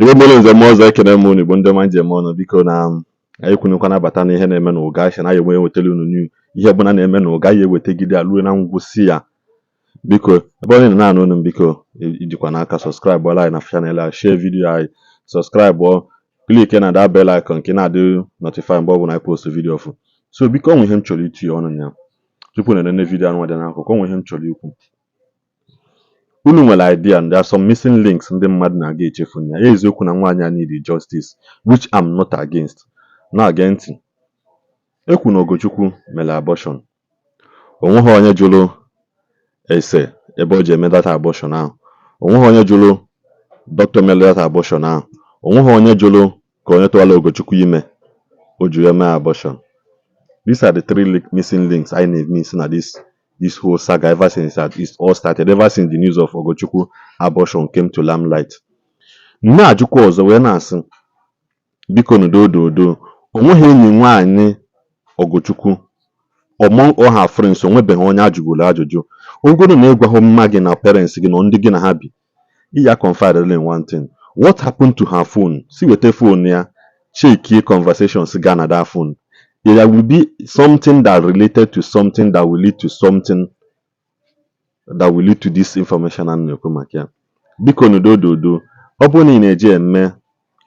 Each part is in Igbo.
Igbo mụrụ nze m ọzọ, ekene m unu. Igbo ndị ọma njem ọnụ, biko na anyị kwunukwa nabata n'ihe na-eme n'ụga asị na anyị enwe ewetara unu new ihe ọbụla na-eme n'ụga ya ewetegide ya ruo na ngwụsị ya. Biko, ebe onye na-anụ unu m, biko ijikwa n'aka subscribe anyị na channel a, share video anyị, subscribe, click na that bell icon nke na-adị notify mgbe ọbụla anyị post video ọfụ. So biko, ọ nwe ihe m chọrọ itinye ọnụ na ya tupu na enene video anụ dị n'akụkụ. Ọ nwe ihe m chọrọ ikwu. Unu nwere idea there are some missing links ndị mmadụ na-aga echefu na ya. Eziokwu na nwaanyị a need justice, which I'm not against. Na-age ntị, ekwu na Ogochukwu mere abortion, onweghị onye jụrụ ese ebe o ji eme that abortion ahụ, onweghị onye jụrụ dọkịta mere that abortion ahụ, onweghị onye jụrụ ka onye tụwara Ogochukwu ime o ji wee mee abortion. These are the three missing links I na-miss na this whole saga ever since that it all started, ever since the news of Ogochukwu abortion came to limelight. Na-ajụkwa ọzọ wee na-asị, biko n'udo, onweghị enyi nwaanyị Ogochukwu, among all her friends, onwebeghị onye ajụgoro ajụjụ ogoro na ịgwahụ mma gị na parents gị na ndị gị na ha bi iya confide in one thing: what happened to her phone? Si weta phone ya, check conversations ga na that phone. There will be something that related to something that will lead to something that will lead to this information a na-ekwu maka ya. Biko n'udo, ọ bụrụ na ị na-eje eme,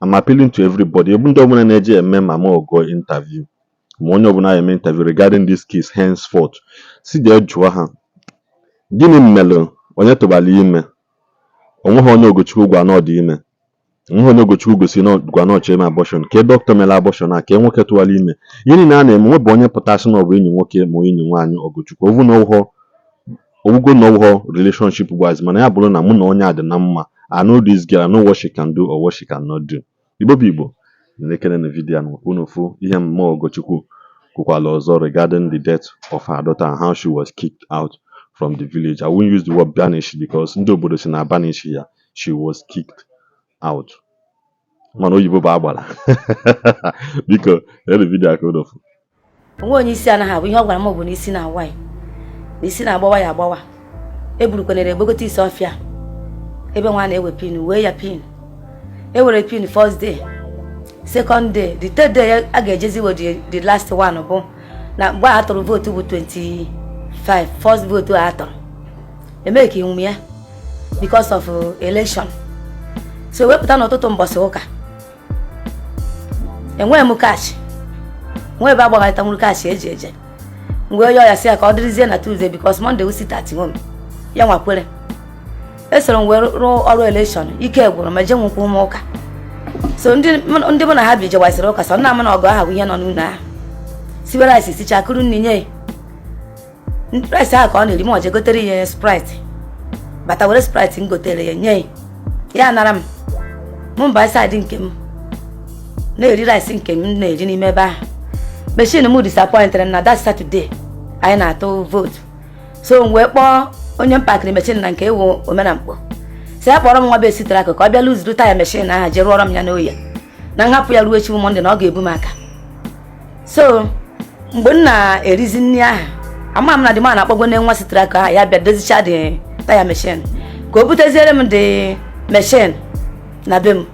I'm appealing to everybody, ebe ndị ọbụla na-eje eme mama Ogo interview, ma onye ọbụla ya eme interview regarding this case henceforth, si jee jụọ ha, gịnị mere onye tụbara ime? Onweghị onye Ogochukwu gwa na ọ dị ime, onweghị onye Ogochukwu gosi na gwa na ọ chọrọ ime abortion, ka dọkịta mere abortion a, ka nwoke tụwara ime. Ihe niile a na-eme, nwebụ onye pụtasị na ọ bụ enyi nwoke ma enyi nwaanyị Ogochukwu, ovu na ọwụghọ owugo na ọwụghọ relationship wise, mana ya bụrụ na mụ na onye a dị na mma. I know this girl, I know what she can do or what she cannot do. Igbo bụ Igbo, na-ekene na video a unu fụ ihe mmụọ Ogochukwu kwukwala ọzọ regarding the death of her daughter and how she was kicked out from the village. I won't use the word banish because ndị obodo si na banish ya, she was kicked out, mana oyibo bụ agbara. Biko lee video a ka unu fụ. Onwe onye isi anaghị abụ ihe ọ gwara m bụ na isi na-awa ya, na isi na-agbawa ya agbawa. Eburukwanere egbogote isi ọfịa ebe nwa na-ewe pin wee ya pin. Ewere pin first day, second day, the third day a ga-ejezi we the last one bụ na mgbe a tụrụ vote bụ 25, first vote a tụrụ emee ka inwe ya because of election. So wepụta n'ụtụtụ mbọsị ụka, enweghị m cash, nwa ebe agbagharịta nwuru cash eji eje mgbe onye ọya si ya ka ọ dịrịzie na Tuesday because Monday sit at home. Ya nwakwere esoro m wee rụọ ọrụ election, ike gwụrụ ma je nwekwa ụmụ ụka. So ndị mụ na ha bi jewasịrị ụka, sọ nna m na ọgụ ahụ bụ ihe nọ n'ụlọ ahụ siwe rice, sicha kụrụ nri nye ya rice ahụ ka ọ na-eri. Ma ọ je gotere ya Sprite, bata were Sprite m gotere ya nye ya, ya nara m. Mụ mba side nke m na-eri rice nke m na-eri n'ime ebe ahụ. Machine m disappointed na that Saturday anyị na-atụ vote. So m wee kpọọ onye mpakịrị machine na nke ewu omenamkpo, si ya kpọrọ m nwa be sitere aka ka ọ bịa lụzuru taya machine ahụ, jee rụọrọ m ya n'oyi na nhapụ ya ruo echi bụ Monday na ọ ga-ebu m aka. So mgbe m na-erizi nri ahụ, ama m na dị ma na-akpọgo nne nwa sitere aka ahụ, ya bịa dozicha dị taya machine ka o buteziere m dị machine na be m.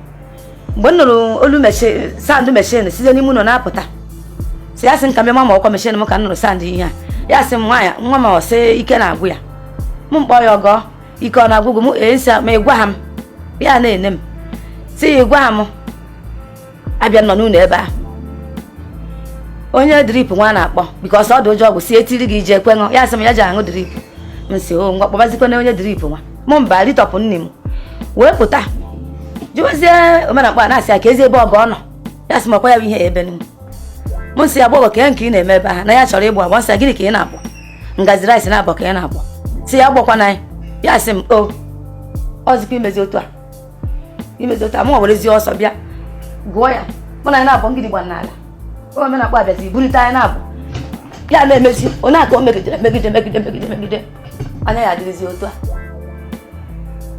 Mgbe m nụrụ olu machine, sound machine site n'ime ụlọ na-apụta, si ya sị m ka m bịa ma ọkwa machine m ka m nụrụ sound ihe a. Ya sị m nwaanyị nwa ma ọ sị ike na-agwụ ya. M mkpọ ya, ọgọ, ike ọ na-agwụgwụ m? Ee. Nsị ma ị gwa ha m, ya na-ene m, si ya ị gwa ha m abịa nọ n'ụlọ ebe a onye drip nwa na-akpọ because ọ dị ụjọ ọgwụ si etiri gị ije kweṅụ. Ya sị m ya ji aṅụ drip. M si o ngwa, kpọbazikwana onye drip nwa mụ mba ritọpụ nne m wee pụta jụwazie omenakpa na-asị ya ka ezi ebe ọgọ ọ nọ. Ya sị m ọkwa ya bụ ihe ebe m sị ya gbọgọ ka nke ị na-eme ebe ahụ na ya chọrọ ịgbọ agbọ. Nsị ya gịnị ka ị na-agbọ? Ngazi rice na-abọ ka ị na-agbọ? Si ya gbọkwana ya. Ya sị m o ọzikwa imezi otu a, imezi otu a. Mụ werezie ọsọ bịa gụọ ya, mụ na ya na-abọ ngịdịgba n'ala. Omenakpa abịazi bulite anyị na-abụ ya na-emezi onye aka o megidere megide megide megide megide, anya ya adịrịzi otu a.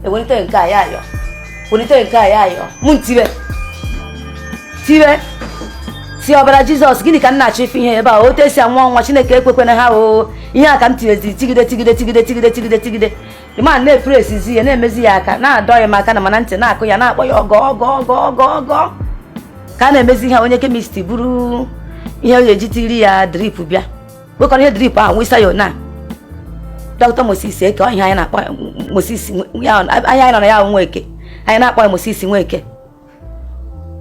Ewelite nke a ya ayọ, welite nke a ya ayọ, mụ ntibe tibe. Si ọbara Jizọs, gịnị ka m na-achọ ife ihe ebe a? Otu esi anwụ ọnwa, Chineke ekwekwana ha. O ihe a ka m tinyeziri, tigide, tigide, tigide, tigide, tigide, tigide. Ma na-epresizi ya, na-emezi ya aka, na-adọ ya m aka na mana ntị, na-akụ ya, na-akpọ ya ọgọ, ọgọ, ọgọ, ọgọ, ọgọ. Ka a na-emezi ihe, onye chemist buru ihe o ga-eji tiri ya drip bịa, wekọrọ ihe drip ahụ wụsa ya. Na Dr. Moses Eke, ihe anyị na-akpọ Moses ya, anyị nọ na ya Nweke, anyị na-akpọ ya Moses Nweke.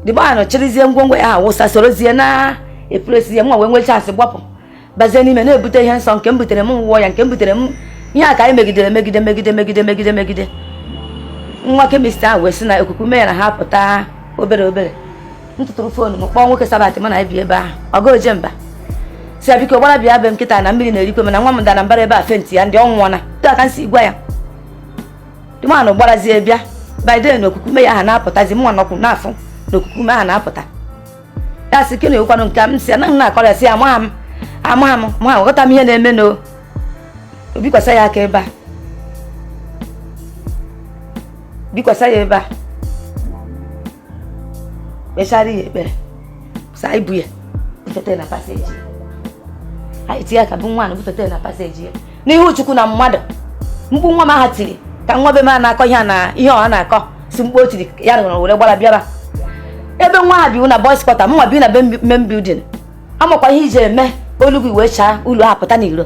The man chịrịzie ngwongwo ya awụsa, sorozie na epuresizie. Mwa wee nwee chance gbapụ bazie n'ime, na-ebute ihe nsọ nke m butere, m wụọ ya nke m butere m. Ihe a ka anyị megidere, megide, megide, megide, megide, megide. Nwa chemist ahụ wee sị na ekuku mee ya na ha pụta obere obere. M tụtụrụ phone m, kpọọ nwoke Sabbath m na ebi ebe ahụ, ọga oje mba, si ya, biko gbara bịa be m nkịta na mmiri na-erikwe m, na nwa m dara mbara ebe a, faint ya, ndị ọ nwụọna. Tụ aka m si gwa ya, dịmanụ gbarazie bịa. By then okuku ume ya aha na-apụtazi. Mụnwa nọkwu n'afọ na okuku ume aha na-apụta. Ya sị, kene ekwanụ nke m si anaghị na-akọrọ ya. Sị ya, amaghị m, amaghị m, ma ghọta m ihe na-eme no. Obikwasa ya aka ebe a, bikwasa ya ebe a, kpechara ya ekpere, sa ibu ya bufete na passage. Anyị tinye aka bụ nwa na bufete na passage ya n'ihu Chukwu na mmadụ. Mkpu nwa m aha tiri ka nwa be m a na-akọ ihe a na ihe ọha na-akọ, si mkpu o tiri ya nụrụ were gbara bịara ebe nwa ha biwu na boys quarter. Mụnwa bi na be main building. Amakwa ihe iji eme olu gị wee chaa ụlọ ahụ pụta n'iro.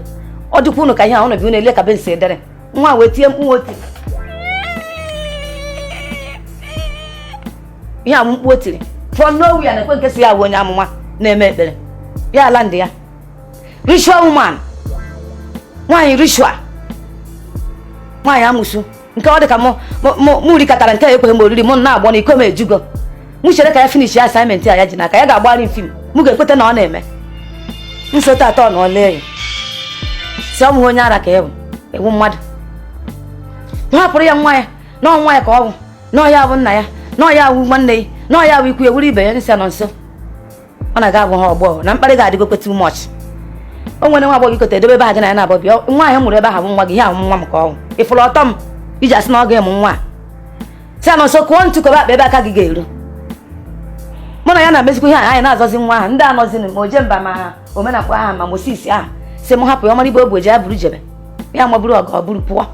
Ọ dịkwa unu ka ihe a ụnụ bi unu ele ka be nsi edere. Nwa wee tie mkpu o tiri, ihe a mkpu o tiri from nowhere, na-ekwe nke si ya bụ onye amụma na-eme ekpere ya ala ndị ya. Ritual woman, nwaanyị ritual, nwaanyị amụsụ nke ọ dị ka mụ rikọtara nke ekweghị m oriri. Mụ na-agbọ na iko m ejugo. Mụ chere ka ya finish ya assignment a ya ji n'aka ya, ga-agbari m film, mụ ga-ekweta na ọ na-eme nsota atọ na ọ lee ya, si ọ bụghị onye ara ka ewu ewu mmadụ. M hapụrụ ya nwa ya na ọ nwa ya ka ọ bụ, na ọ ya bụ nna ya, na ọ ya bụ nwanne ya, na ọ ya bụ ikwu ewuru ibe ya. Nsị nọ nso, ọ na-aga abụ ha ọgbọ na mkparị ga-adịgo too much. O nwere nwa agbọghọ ikote edebe ebe a gị na ya na-abọ bịa. Nwa ahụ mụrụ ebe ahụ bụ nwa gị, ihe ahụ nwa m ka ọ nwụ. Ịfụrụ ọtọ m iji asị na ọ ga-emu nwa a, si nọ nso, kụọ ntụ kobe akpa ebe aka gị ga-eru. Mụ na ya na-emezikwa ihe a, anyị na-azọzi nwa ahụ. Ndị anọzini ma oje mba, ma omenakwa ahụ, ma Moses ahụ, si m hapụ ya, ọmara ibe ogbe ji ya buru jebe ya, maburu ọgụ ọ buru pụọ.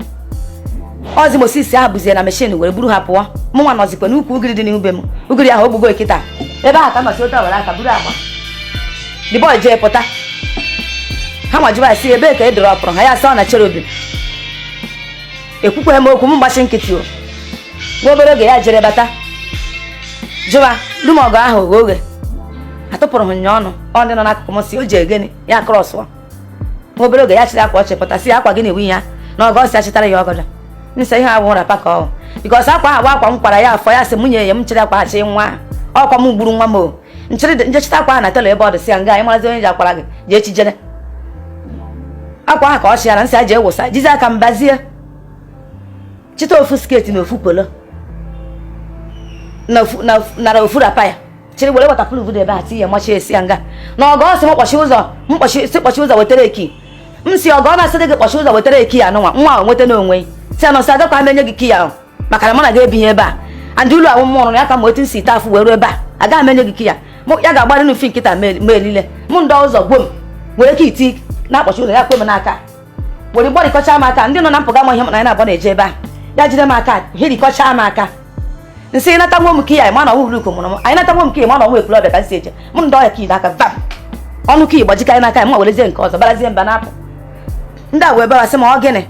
Ọzi Moses ahụ buzie na machine were buru ha pụọ. Mụ nwa nọzikwa n'ukwu ugiri dị n'ihu m, ugiri ahụ ogbugo kịta ebe ahụ ka nọsi otu were aka buru agba. The boy jee pụta, ha nwa jụwa si ebee ka e dọrọ ha, ya sị ọ na cherubim. Ekwukweghị m okwu, m gbachi nkịtị. O nwa obere oge ya jere bata, jụwa room ọgụ ahụ oghe oghe, atụpụrụ m nya ọnụ. Ọ ndị nọ n'akụkụ m si o ji egeni ya krọsụọ. Nwa obere oge ya chịrị akwa ọchị pụta, si akwa gị na-ewu ya na ọgọ si achịtara ya ọgọdọ nsọ ihe abụ wrapper ka ọ because akwa ahụ akwa m kwara ya afọ ya, sị nwunye ya m chịrị akwa achị nwa ọkwa m gburu nwa m. O nchịrị njechita akwa ahụ na tailor ebe ọ dị, si ya nga anyị marazi onye ji akwara gị jee chijere akwa ahụ ka ọ chịara nsị a jee wụsa jizi aka m bazie chịta ofu skirt na ofu polo nara ofu wrapper ya chịrị were waterproof dị ebe a tinye machie, esi ya nga na ọgọ ọsị m kpọchi ụzọ, mkpọchi si kpọchi ụzọ wetara eki. M si ọgọ ọ na-asị gị kpọchi ụzọ wetara eki ya nụnwa nwa ahụ nweta n'onwe si ya nọsị agakwa m enye gị key ahụ, maka na mụ na gị ebighị ebe a and ụlọ ahụ mmụọ ya ka ma otu m si taa afụ wee ruo ebe a, agaghị m enye gị key ya. Ya ga-agbarị n'ufi nkịta ma elile mụ ndị ụzọ gwom were ka iti na-akpọchi ụzọ ya kwe m n'aka were gbarịkọcha m aka. Ndị nọ na mpụga ma ihe m na ya na-abọ na-eje ebe a, ya jide m aka hirikọcha m aka, nsị nata nwa m key ya, ma na ọnwụ luku mụrụ m anyị, nata nwa m key, ma na ọnwụ ekwuru ọbịa ka m si eje. Mụ ndị ọya key n'aka vam ọnụ key gbajikarị n'aka ya, mụ werezie nke ọzọ barazie mba na-apụ. Ndị a wee bịara sị ma ọ gịnị,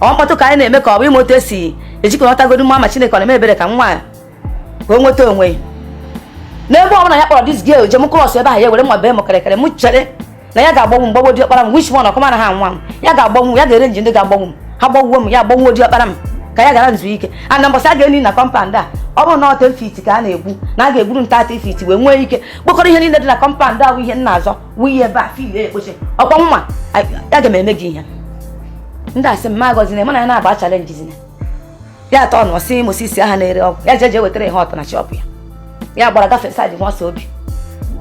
ọ mkpọtụ ka anyị na-eme ka ọ bụ ime otu esi ejikọtagodu mma, ma Chineke ọ na-eme ebere ka nwa ka o nweta onwe ya n'ebe ọ bụla ya kpọrọ this girl jem cross ebe ahụ, ya were mma bee m kịrịkịrị. M chere na ya ga-agbagbu m, gbagbo diọkpara m, which one ọkọma na ha nwa m ya ga-agbagbu, ya ga-ere nji ndị ga-agbagbu m, ha gbagbuo m, ya agbagbuo diọkpara m ka ya gara nzu ike. And mbọsị a ga-eni na compound a, ọ bụrụ na ọ 10 feet ka a na-egbu, na a ga-egburu nta 30 feet wee nwee ike kpokọrọ ihe niile dị na compound a, wụ ihe nna azọ wụ ihe ebe a fil ekpoche ọkwa nwa ya ga m eme gị ihe. Ndị asị m ma agọzina mụ na ya na-agba challenge zina ya atọ nọ sị Moses aha na-ere ọgwụ ya jee jee wetara ihe ọtọ na shop ya, ya gbara gafe side nwa ọsọ obi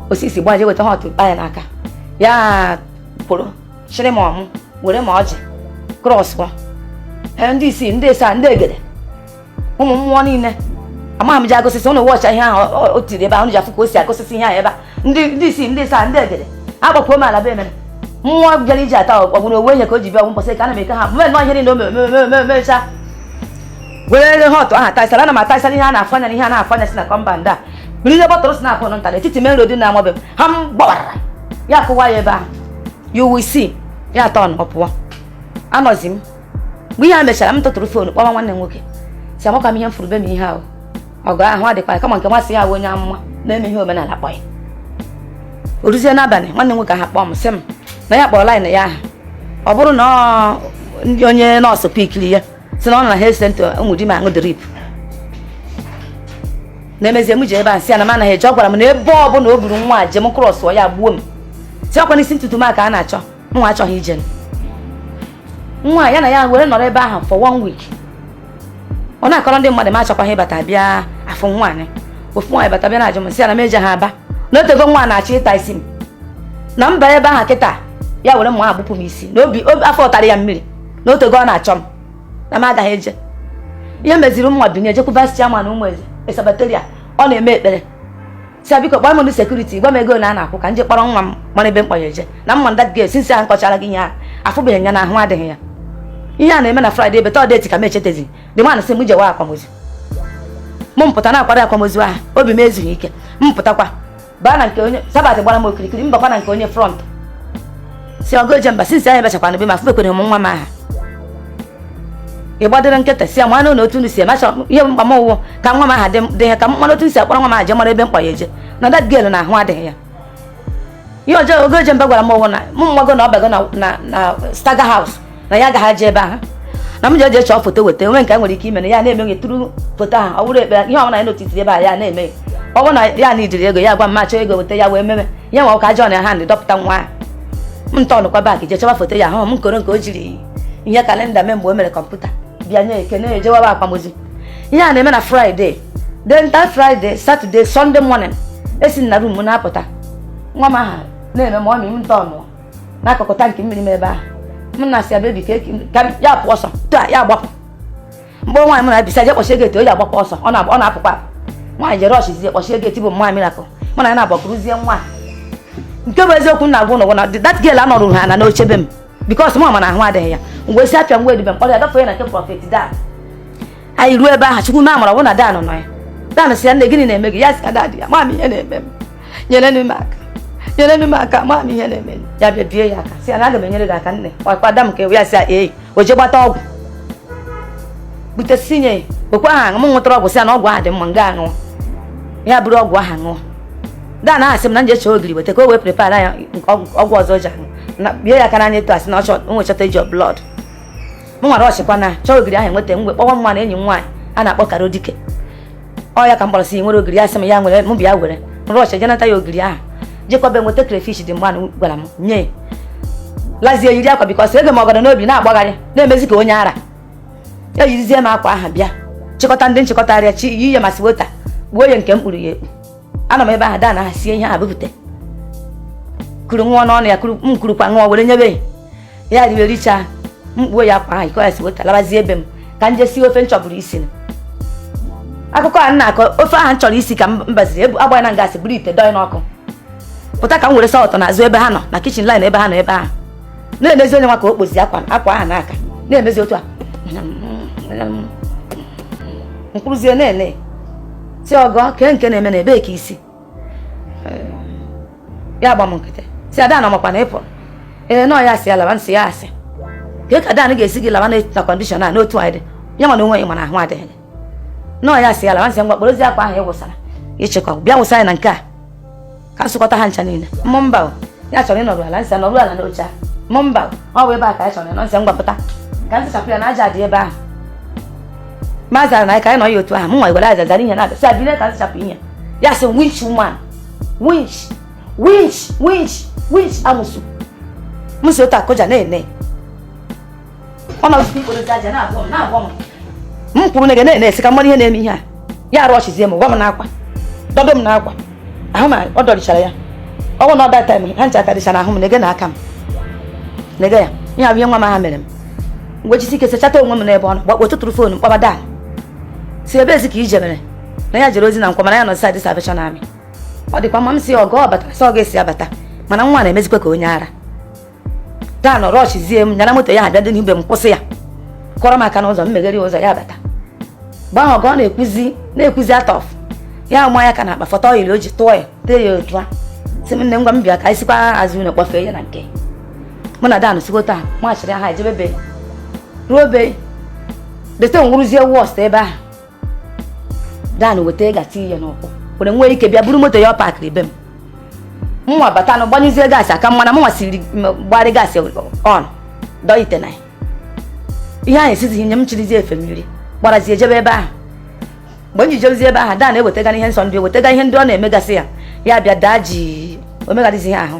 osisi gba jee weta ha ọtọ kpa ya n'aka, ya kwụrụ chịrị ma ọmụ were ma ọjị cross ndị isi ndị esa ndị egede ụmụ mmụọ niile amaghị m ji agụsịsị ụnụ wọcha ihe ahụ o tiri ebe ahụ ji afụ ka o si agụsịsị ihe ahụ ebe a. Ndị isi, ndị saa, ndị egede agbakwo m ala be emere mmụọ bịara iji ata ọgwụ na owe ihe ka o ji bịa ọgwụ mbọsị ka ana m eke ha mee nnọọ ihe niile o memecha were ihe ọtụ aha taisara. Ana m ataisara ihe a na-afụ anya na ihe a na-afụ anya si na compound a buru ihe bọtụrụ si na-afụ nta n'etiti main road na-amabe m ha m gbawara ya kụwa ya ebe ahụ. You will see ya atọ ọ pụọ. Anọzi m mgbe ihe a mechara, m tụtụrụ phone kpọwa nwanne m nwoke, si amaka m ihe m furu be m, ihe ahụ ọgụ ahụ adịkwa kama nke masị ya bụ onye amụma na-eme ihe omenala kpọ ya. O ruzie n'abalị, nwanne m nwoke ahụ kpọọ m, sị m na ya kpọrọ line ya ahụ, ọ bụrụ na ọ ndị onye nọọsụ pickiri ya, si na ọ nọ na health center ụmụ di m aṅụ drip na-emezie. M ji ebe a sị ya na m anaghị eje. Ọ gwara m na ebe ọ bụla o buru nwa a jem crossụọ ya gbuo m, si ọkwa n'isi ntutu m a ka a na-achọ. Mụ achọghị ije nwa ya na ya were nọrọ ebe ahụ for one week. Ọ na-akọrọ ndị mmadụ m achọkwaghị ịbata bịa afụ nwaanyị. Ofu nwaanyị bata bịa na-ajụ m, sị ya na m eje ha aba na otego nwa na-achọ ịta isi m na mba ebe ahụ kịta ya were mma agbụpụ m isi na obi afọ ụtarị ya mmiri na otego ọ na-achọ m na m agaghị eje. Ihe meziri mma binye jekwu vice chairman ụmụ eze esabateria, ọ na-eme ekpere, si ya biko kpọọ m ndị security, gwa m ego na a na-akwụ ka m je kpọrọ nwa m mara ebe m kpọrọ eje na mma. That girl, since ahụ nkọchara gị ihe ahụ, afụbeghị ya na ahụ adịghị ya. Ihe a na-eme na Friday ebe tọdeti ka m echetezi. The man sị m jewa akwamozu, mụ mpụta na-akwado akwamozu ahụ, obi m ezughị ike. M pụtakwa baa na nke onye Sabbath gbara m okirikiri, mbakwa na nke onye front si ọgụ eje mba. Since anyị bachakwana be ma afụbekwere m nwa m aha ị gbadoro nkịta, si ya ma na otu unu si eme achọ ihe mkpa m ụwụ ka nwa m aha dị ya ka m mara otu m si akpọrọ nwa m aha je mara ebe mkpa ya eje na that girl na ahụ adịghị ya. Ihe ọjọọ ogo eje mba gwara m ụwụ na mụ mmago na ọ bago na Staga House na ya agaghị aje ebe ahụ, na m ji eje chọọ foto weta onwe nke a nwere ike ime na ya na-eme tụrụ foto ahụ. Ọ bụrụ ekpere ihe ọbụla ya n'otiti ebe a ya na-eme, ọ bụrụ na ya na ijiri ego ya gwa m ma chọọ ego weta ya wee meme ya nwa ụka jọn ya ha dọpụta nwa ahụ. M ntọnụkwa back jee chọba foto ya hụ m nkoro nke o jiri ihe calendar mee mgbe o mere kọmputa bịa nye ekene ejewaba akwamozu. Ihe a na-eme na Friday, then that Friday, Saturday, Sunday morning, esi na room m na-apụta, nwa m aha na-eme ma ọ mị m ntọnụ n'akụkụ tankị mmiri m ebe ahụ. M na-asị ya, "Baby," ka ya pụọ ọsọ taa, ya agbapụ mgbe nwaanyị m na-ebisa je kpọchie gate, o ji agbapụ ọsọ, ọ na-apụkwa apụ. Nwaanyị jere ọchịzie kpọchie gate bụ nwaanyị miracle mụ na ya na-agbakụrụzie nwa. Nke bụ eziokwu m na-agwa ụnụ na that girl anọrụ ha na n'ochebe m because mụ ma na ahụ adịghị ya. Mgbe si apịa ngwa edibe mkpọrọ ya gafee na nke prophet Dan, anyị ruo ebe ahụ, Chukwu ma amara bụ na Dan nọ ya. Dan sị ya, "Nne, gịnị na-eme gị?" Ya sị ya, "Daddy, ya ma m ihe na-eme m, nyere m aka, nyere m aka, ma m ihe na-eme m." Ya bịa bie ya aka, sị ya na aga m enyere gị aka, nne kwada m ka ya sị ya ee. O je gbata ọgwụ bute sinye okwe ahụ m nwetara ọgwụ, sị ya na ọgwụ ahụ dị mma nga aṅụọ ya bụrụ ọgwụ ahụ ṅụọ. Dan ahụ sị m na nje chọọ ogiri weta ka o wee prepare ya nke ọgwụ ọzọ ji aṅụ na bie ya aka n'anya etu a, sị na ọ chọ nwechọta iji blood. M nwara ọchịkwa na chọọ ogiri ahụ enweta m wee kpọwa nwa na enyi m nwaanyị a na-akpọ Karodike. Ọ ya ka m kpọrọ sị nwere ogiri, ya sị m ya nwere. M bịa were rọọchị jenata ya ogiri ahụ, jekwabe nweta crayfish dị mgbe gwara m nye lazie yiri akwa because ego m ọgọdọ n'obi na-agbagharị na-emezi ka onye ara. Ya yirizie m akwa ahụ, bịa chịkọta ndị nchịkọta chi yi ya masị wota gbuo ya nke m kpuru ya ekpu. Anọ m ebe ahụ daa na ha sie ihe ahụ bupute kuru ṅụọ n'ọnụ ya kuru m kurukwa ṅụọ were nyebe ya, ya riwe richaa, m kpuo ya akwa ahụ iko ya si wota labazie ebe m ka m jee sie ofe m chọburu isi. Akụkọ a m na-akọ, ofe ahụ m chọrọ isi ka m baziri ebu agbanye na ngasị buru ite dọị n'ọkụ pụta ka m were salt n'azụ ebe ha nọ na kitchen line ebe ha nọ ebe ahụ na-emezi onye nwa ka o kpozi akwa akwa ahụ n'aka na-emezi otu a mkpụrụzie na-ele si ọgọ kee nke na-eme na ebee ka isi ya gba m nkịtị, si ada na makwa na ịpụrụ ee nọọ ya si ya laba nsị ya asị kee ka Dan ga-esi gị laba na condition a n'otu anyị dị ya mana onwe ya mana ahụ adịghị nọọ ya si ya laba nsị ngwa kporozi akwa ahụ ị wụsara ịchịkọ bịa wụsa ya na nke a ka nsụkọta ha ncha niile. Mmụ mba o, ya chọrọ ịnọdụ ala nsị nọrụ ala n'oche a. Mmụ mba o, ọ bụ ebe a ka ya chọrọ ịnọ nsị ngwapụta ka nsịchapụ ya na aja dị ebe ahụ ma zara na anyị ka anyị nọ ya otu ahụ. M nwa were aja zara ihe na-abịa sị abịa ka nsịchapụ ihe ya sị winch woman, winch, winch, winch, winch amụsụ. M si otu akụja na-ene ọ nọzikwa ikporozi aja na-agwọ m na-agwọ m. M kwuru na ga na-ene esi ka mmadụ ihe na-eme ihe a ya arụ ọchịzie m gwa m n'akwa dọdo m n'akwa ahụ ma ọ dọrichara ya ọ bụ na ọ that time ha ncha karịcha na ahụ m na-ege na aka m na-ege ya. Ihe abụ ihe nwa m ha mere m mgbe jisi ike sechata onwe m n'ebe ọ nọ gbakpo tụtụrụ phone mkpọba Dan, si ebe ezi ka ije mere na ya jere ozi na nkwa mana ya nọ side Salvation Army. Ọ dịkwa mma. M si ọgọ ọ batara, sị ọ ga-esi abata, mana nwa na-emezikwa ka onye ara. Dan rọchizie m nyara moto ya abịa dị n'ibe m, kwụsị ya, kọrọ m aka n'ụzọ, m meghere ụzọ, ya bata. Mgbe ahụ ọgọ ọ na-ekwuzi na-ekwuzi atọf ya ma ya ka na-akpa fọtọ oil o ji tụọ ya tee ya otu a, sị m, nne, ngwa, m bịa ka anyị sikwa azụ ụlọ kpọfee ya na nke mụ na Dan sigo taa machịrị ha ejebe be ruo be dete nwụrụzie worst ebe ahụ. Dan weta ego tii ya n'ụkwụ, were nwee ike bịa buru moto ya ọ pakịrị be m. Mụnwa bata nụ, gbanyụzie gas aka mmana mụnwa siri gbarị gas on dọ ite na ya. Ihe ahụ esizighị nye m, chirizie efe mmiri gbarazie jebe ebe ahụ. Mgbe m ji jeruzie ebe ahụ, Dan ewetega ihe nsọ ndị ewetega ihe ndị ọ na-emegasị ya, ya bịa daa ji o megharịzi ihe ahụ,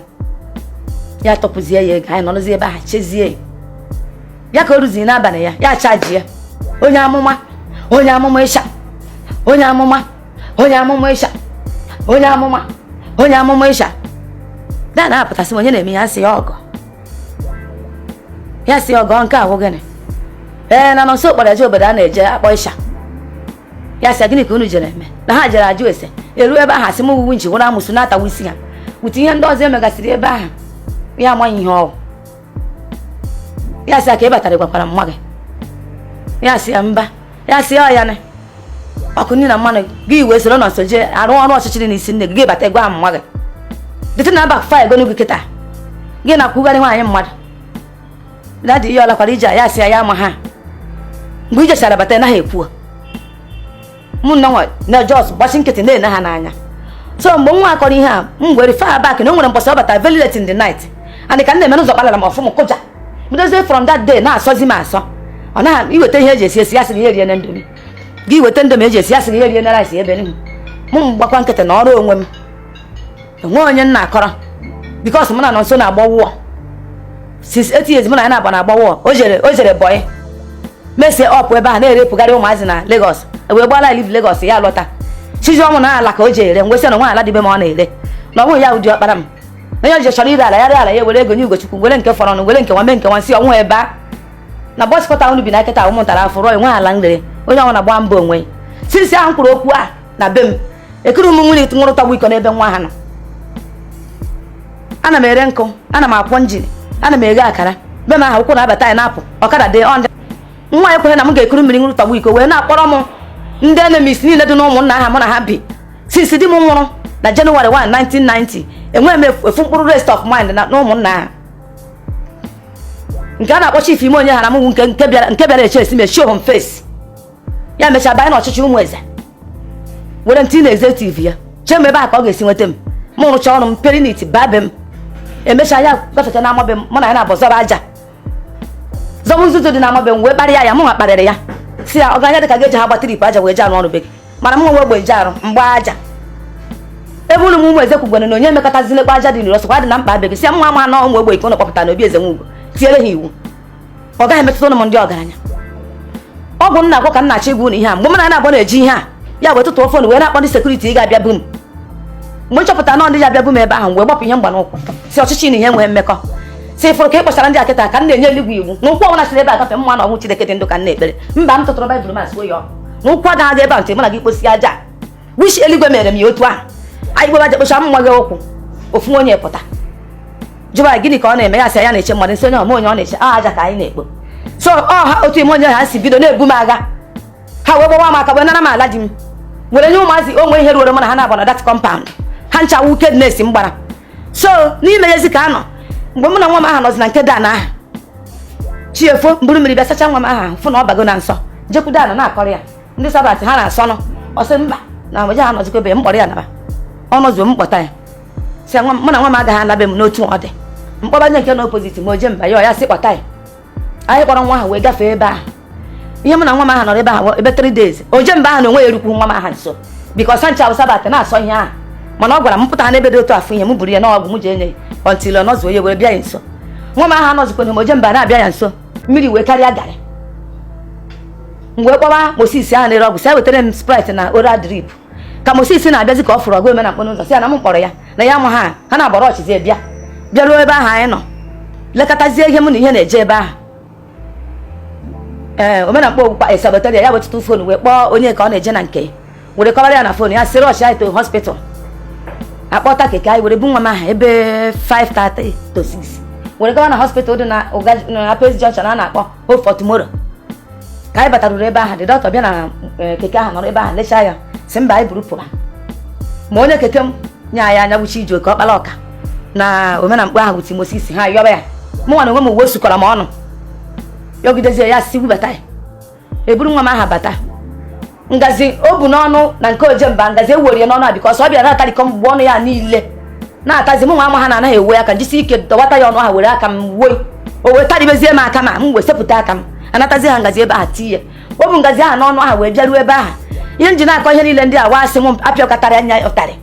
ya tọpụzie ya ego. Anyị nọrọzie ebe ahụ chezie ya ka o ruziri n'abalị, ya ya chaji ya onye amụma, onye amụma ịsha, onye amụma, onye amụma ịsha, onye amụma, onye amụma ịsha. Dan apụtasị m, onye na-eme ya? Sị ya ọgọ, ya sị ọgọ nke ahụ gịnị? Ee, na nọnso kpọrọ eje obodo a na-eje akpọ ịsha. Ya sị, gịnị ka unu jere eme? Na ha jere ajụ ese. Eru ebe ahụ, asị m wuwu nji wụrụ amụsụ na-atawa isi ha wute ihe ndị ọzọ emegasịrị ebe ahụ. Ya amaghị ihe ọwụ. Ya sị ya ka ị batara gwakwara mma gị? Ya sị ya mba. Ya sị ya, ya na ọkụ nri na mmanụ gị wee soro nọnso jee arụ ọrụ ọchịchịrị n'isi nne gị, gị bata gwa mma gị dịtị na aba fa ego n'ugwu kịta gị na-akwụgharị nwaanyị mmadụ. Daddy, ihe ọlakwara ije a? Ya sị ya, ya ama ha mgbe ijechara bata naghị ekwu. Mụ na nwa na jos gbachi nkịtị na-ene ha n'anya. So mgbe nwa akọrọ ihe a, m were far back na o nwere mbọsị ọ bata very late in the night and ka m na-eme n'ụzọ kpalara m ọfụ m kụja bidozie. From that day na-asọzi m asọ. Ọ naghị iweta ihe eji esi esi, ya sịrị ya erie na Indomie. Gị weta Indomie eji esi, ya sịrị ya erie na rice ebe n'ihu mụ. Mgbakwa nkịtị na ọrụ onwe m, enwe onye m na-akọrọ, because mụ na nọ nso na-agba wụọ since 8 years. Mụ na ya na-agba na-agba wụọ. O jere boy mesie ọpụ ebe ahụ na-erepụgharị ụmụazị na Lagos, wee gbala live Lagos. Ya lọta chizi ọmụ na ala ka o ji ere ngwesị na nwa ala dịbe ma ọ na-ere na ọ bụghị ya ụdị ọkpara m na onye ji chọrọ ire ala ya ree ala ya, were ego nye Ugochukwu, were nke fọrọ nụ, were nke nwa mee nke nwa. Nsị ọnwụ ebe a na boys quarter unu bi na nkịta ụmụ ntara afọ rụọ nwe ala nrere onye ọnwụ na-agba mbọ onwe. Since ahụ m kwuru okwu a na be m, ekuru m mmiri ṅụrụ tọgbọ iko n'ebe nwa ha nọ. Ana m ere nkụ, ana m akwọ engine, ana m eghe akara be m ahụ. Ụkwụ na-abata anyị na-apụ ọkada dị ọ nwa ekweghị na m ga-ekuru mmiri ṅụrụ tọgbọ iko, wee na-akpọrọ m ndị enemies niile dị n'ụmụnna aha mụ na ha bi. Since di m nwụrụ na Jenụwarị 1 1990, enweghị m efu mkpụrụ rest of mind na ụmụnna ha nke a na-akpọ chief ime onye ha na mụ nke bịara eche esi mechie home face ya mechaa banye n'ọchịchị ụmụ eze, were ntị na executive ya chee m ebe a ka ọ ga-esi nweta m. M rụcha ọrụ m perinit baa be m, emechaa ya gafecha n'ama be m. Mụ na ya na-abụ zọba aja, zọbụ nzuzo dị n'ama be m, wee kparịa ya. Mụ nwa kparịrị ya, si ya ọgaranya dị ka ga-eji ha gba trip aja wee je arụ ọrụ be gị, mana m nwe ogbe eje arụ mgba aja ebe ụlọ m. Ụmụ eze kwugwere na onye emekọtazilekwa aja dị n'iro sịkwa dị na mkpa be gị. Si ya, mụ ama na ụmụ ogbe ike ụlọ kpọpụta na obi eze nwugo tiere ha iwu, ọ gaghị emetụta ụnụ m ndị ọgaranya. Ọgwụ nna akwụ ka m na-achọ igwu na ihe a. Mgbe m na na-abụ na-eji ihe a, ya wee tụtụọ phone wee na-akpọ ndị security ga-abịa bu m. Mgbe m chọpụtara na ndị ya abịa bu m ebe ahụ, wee gbapụ ihe mgba n'ụkwụ, si ọchịchị na ihe nwee mmekọ, si fụrụ ka ị kpọchara ndị a kịta ka m na-enye eluigwe iwu na ụkwụ ọbụla siri ebe a gafe mma na ọnwụ Chineke dị ndụ ka m na-ekpere mba. M tụtụrụ baịbụl m asụo ya ọkụ na ụkwụ agaghị aga ebe a ntị mụ na gị kposi aja. Wish eluigwe mere m ya otu ahụ. Anyị gbebe aja kpocha mma gị ụkwụ ofu onye pụta jụba gịnị ka ọ na-eme. Ya sị ya na-eche mmadụ. Nsị onye ọma onye ọ na-eche a aja ka anyị na-ekpo. So ọ ha otu ime onye ha si bido na-ebu m agha, ha wee gbawa m aka, wee nara m ala di m, were nye ụmụazị onwe ihe ruoro m na ha na-abụ na that compound ha ncha wickedness m gbara. So n'ime ezi ka a nọ mgbe mụ na nwa m aha nọzi na nke Dan aha chiefo mburu mmiri bịa sacha nwa m aha, fụ na ọ bago na nsọ, jekwu Dan na-akọrọ ya ndị Sabbath ha na-asọnụ. Ọsị mba, na mgbe ha nọzikwa ebe m kpọrọ ya naba ọ nọzuo m kpọta ya, si ya, mụ na nwa m agaghị anabe m n'otu ọ dị mkpọbanye nke na opposite ma o jee mba ya. Ọ ya sị kpọta ya. Anyị kpọrọ nwa ahụ wee gafee ebe ahụ. Ihe mụ na nwa m ahụ nọrọ ebe ahụ ebe 3 days. O jee mba ahụ na onwe ya erukwu nwa m aha nso, because ncha Sabbath na-asọ ihe ahụ. Mana ọ gwara m pụta ha n'ebe dị otu afọ ihe m buru ya n'ọgwụ m ji enye ya until ọ nọzuo ya were bịa ya nso. Nwa m ahụ anọzikwana m oje mba na-abịa ya nso, mmiri wee karịa garị. M wee kpọwa Moses ahụ na-ere ọgwụ, sị ya wetara m Sprite na oral drip. Ka Moses na-abịazi ka ọ fụrụ ọgụ ome na mkpọnụ ụzọ, sị ya na m kpọrọ ya na ya ma ha ha na-agbara ọchịzi bịa bịaruo ebe ahụ anyị nọ lekọtazie ihe mụ na ihe na-eje ebe ahụ. Ee, omenakpọ ogbukpa esabotere ya, wetụtụ phone wee kpọọ onye ka ọ na-eje na nke ya, were kọwara ya na phone. Ya sịrị ọchị anyị to hospital. Akpọta keke, anyị were bu nwa m ahụ ebe 5:30 to 6, were gawa na hospital dị na na Apes Junction a na-akpọ Hope for Tomorrow. Ka anyị bataruru ebe ahụ, dị dọkịta bịa na keke ahụ, nọrọ ebe ahụ lechaa ya, si mba, anyị buru pụba. Ma onye keke m nye anyị anya wuchi ije oke ọkpara ọka na omenamkpu ahụ wuti Moses ha yọba ya. Mụ nwa na onwe m uwe sukọrọ m ọnụ yọgidezie ya, si bubata ya. Eburu nwa m aha bata, ngazi o bu n'ọnụ na nke ojemba, ngazi ewere ya n'ọnụ a, because ọ bịara na-atarikọ mgbe ọnụ ya niile na-atazi. Mụ nwa ama ha na anaghị ewe aka, jisi ike dọwata ya ọnụ ha, were aka m wee o wee taribezie m aka, ma m wee sepụta aka m, anatazi ha ngazi ebe ahụ tinye. O bu ngazi ahụ n'ọnụ ahụ wee bịaruo ebe ahụ. Ihe nji na-akọ ihe niile ndị a wasị m apịọkọtara anya ụtarị,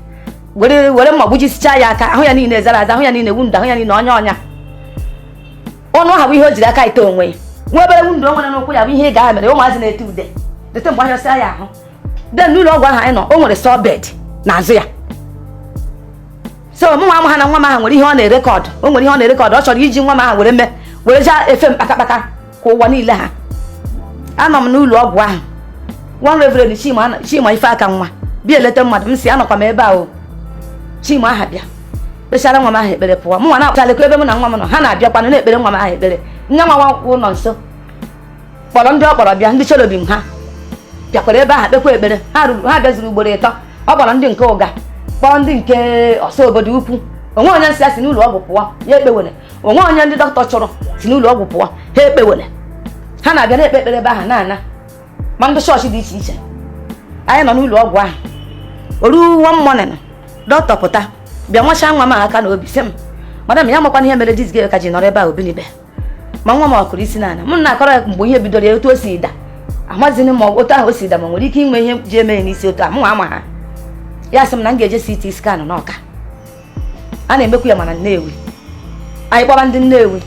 were were mma gbujisichaa ya aka, ahụ ya niile zara aza, ahụ ya niile wunda, ahụ ya niile ọnya ọnya. Ọnụ ahụ bụ ihe o jiri aka ite onwe ya. Nwa obere wunda o nwere n'ụkwụ ya bụ ihe ị ga mere ụmụazị na-ete ude dete mgbe ahịọsịa ya ahụ. Den n'ụlọ ọgwụ ahụ anyị nọ, o nwere sọ bed n'azụ ya. So mụ nwa ama ha na nwa m ahụ nwere ihe ọ na-erecord, o nwere ihe ọ na-erecord. Ọ chọrọ iji nwa m ahụ were mee were jaa efe m kpakakpaka ka ụwa niile ha. Anọ m n'ụlọ ọgwụ ahụ, one Reverend Chima, Chima ife aka nwa bịa eleta mmadụ. M si anọkwa m ebe a o. Chima aha bịa kpechara nwa m ahụ ekpere pụọ. Mụ nwa na-akpachalekwa ebe mụ na nwa m nọ, ha na-abịakwanụ na-ekpere nwa m ahụ ekpere. Nne nwa nwa nọ nso kpọrọ ndị ọ kpọrọ bịa, ndị cherubim ha bịakwara ebe ahụ kpekwa ekpere. Ha ruru, ha bịazuru ugboro 3. Ọ kpọrọ ndị nke ụga, kpọọ ndị nke ọsọ obodo ukwu. Onwe onye nsị ya si n'ụlọ ọgwụ pụọ, ya ekpewere. Onwe onye ndị dọkịta chụrụ si n'ụlọ ọgwụ pụọ, ha ekpewere. Ha na-abịa na-ekpe ekpere ebe ahụ na-ana, ma ndị chọọchị dị iche iche. Anyị nọ n'ụlọ ọgwụ ahụ oru one morning, dọkịta pụta bịa nwachaa nwa m aka n'obi, sị m, "Madam," ya makwana ihe mere this girl ka ji nọrọ ebe a obinibe. Ma nwa m ọkụrụ isi n'ala. M na-akọrọ ya mgbe ihe bidoro ya, otu o si da, amazịghị m otu ahụ o si da, ma nwere ike inwe ihe ji eme ya n'isi otu a. Mụ nwa ama ha. Ya sị m na m ga-eje CT scan n'Ọka a na-emekwu ya, mana Nnewi anyị kpọba ndị Nnewi.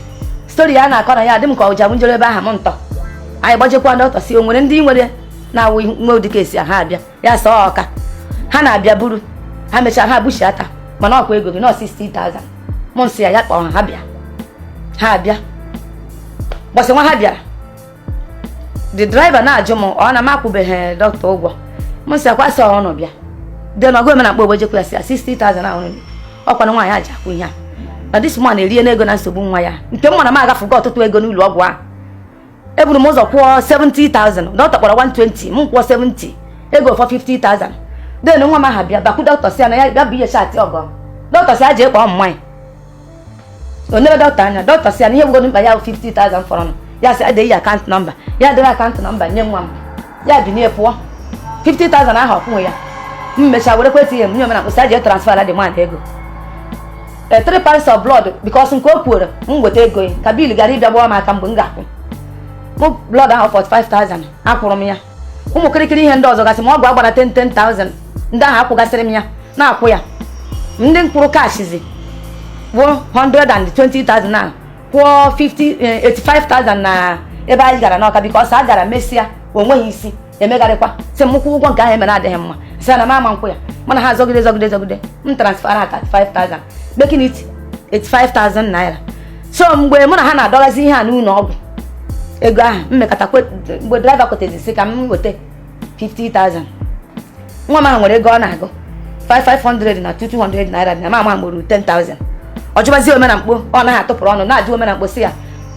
Story ya na-akọ na ya adị m ka ọja bụ njere ebe ahụ m ntọ. Anyị gbajekwa dọkịta, si o nwere ndị nwere na-awụ nwe ụdị kesi a, ha abịa. Ya sọ Ọka ha na-abịa buru ha, mechaa ha buchiata, mana ọkwa ego gị nọ 60,000. Mụ nsị ya, ya kpọọ ha, ha bịa. Ha abịa gbọsị nwa ha bịara, the driver na-ajụ m, ọ na m akwụbeghị dọkịta ụgwọ. M sị akwa sọ ọnụ bịa dị n'ọgụ omenakpa ogbo jekwa ya, sị ya 60,000 ahụ ọkwanụ nwaanyị a ji akwụ ihe a na this man erie n'ego na nsogbu nwa ya. Nke m mara m agafugo ọtụtụ ego n'ụlọ ọgwụ ahụ. Eburu m ụzọ kwụọ 70,000, dọkịta kpọrọ 120, m kwụọ 70, ego fọ 50,000. Den nwa m aha bịa bakwu dọkịta, sị ya na ya bịa bụ ihe chatị ọgọ. Dọkịta sị ya jee kpọọ mmanya onebe dọkịta anya. Dọkịta sị ya na ihe bụgodo mkpa ya bụ 50,000 fọrọ. Ya sị adeghị account number ya, dere account number nye nwa m, ya binie pụọ. 50,000 ahụ ọkwụnwe ya. M mechaa werekwa ATM nye omenakpụ, sị jee transfer dị man ego 3 pints of blood, because nke o kwuoro m weta ego ya ka bill gara ịbịa gbawa m aka mgbe m ga-akwụ mụ blood ahụ 45,000. Akwụrụ m ya. Ụmụ kịrịkịrị ihe ndị ọzọ gasị, ma ọgwụ agbara 10 10,000, ndị ahụ akwụgasịrị m ya na-akwụ ya. Ndị mkpụrụ kashizi bụ 120,000 na kwụọ 50 85,000 na ebe anyị gara n'Ọka, because a gara mesịa o nweghị isi emegharịkwa, sị m kwụ ụgwọ nke ahụ emere adịghị mma, sị na m ama nkwụ ya. Mana ha zọgide zọgide zọgide, m transfer ha 35,000, making it 85,000 naira. So mgbe mụ na ha na-adọgazi ihe a n'ụlọ ọgwụ, ego ahụ mmekọta, mgbe driver kwetezi sị ka m weta 50,000, nwa m ahụ nwere ego ọ na-agụ 5500 na 2200 naira dị na ma ama mụrụ 10,000. Ọ jụbazie omenamkpo, ọ naghị atụpụrụ ọnụ na-ajụ omenamkpo, si ya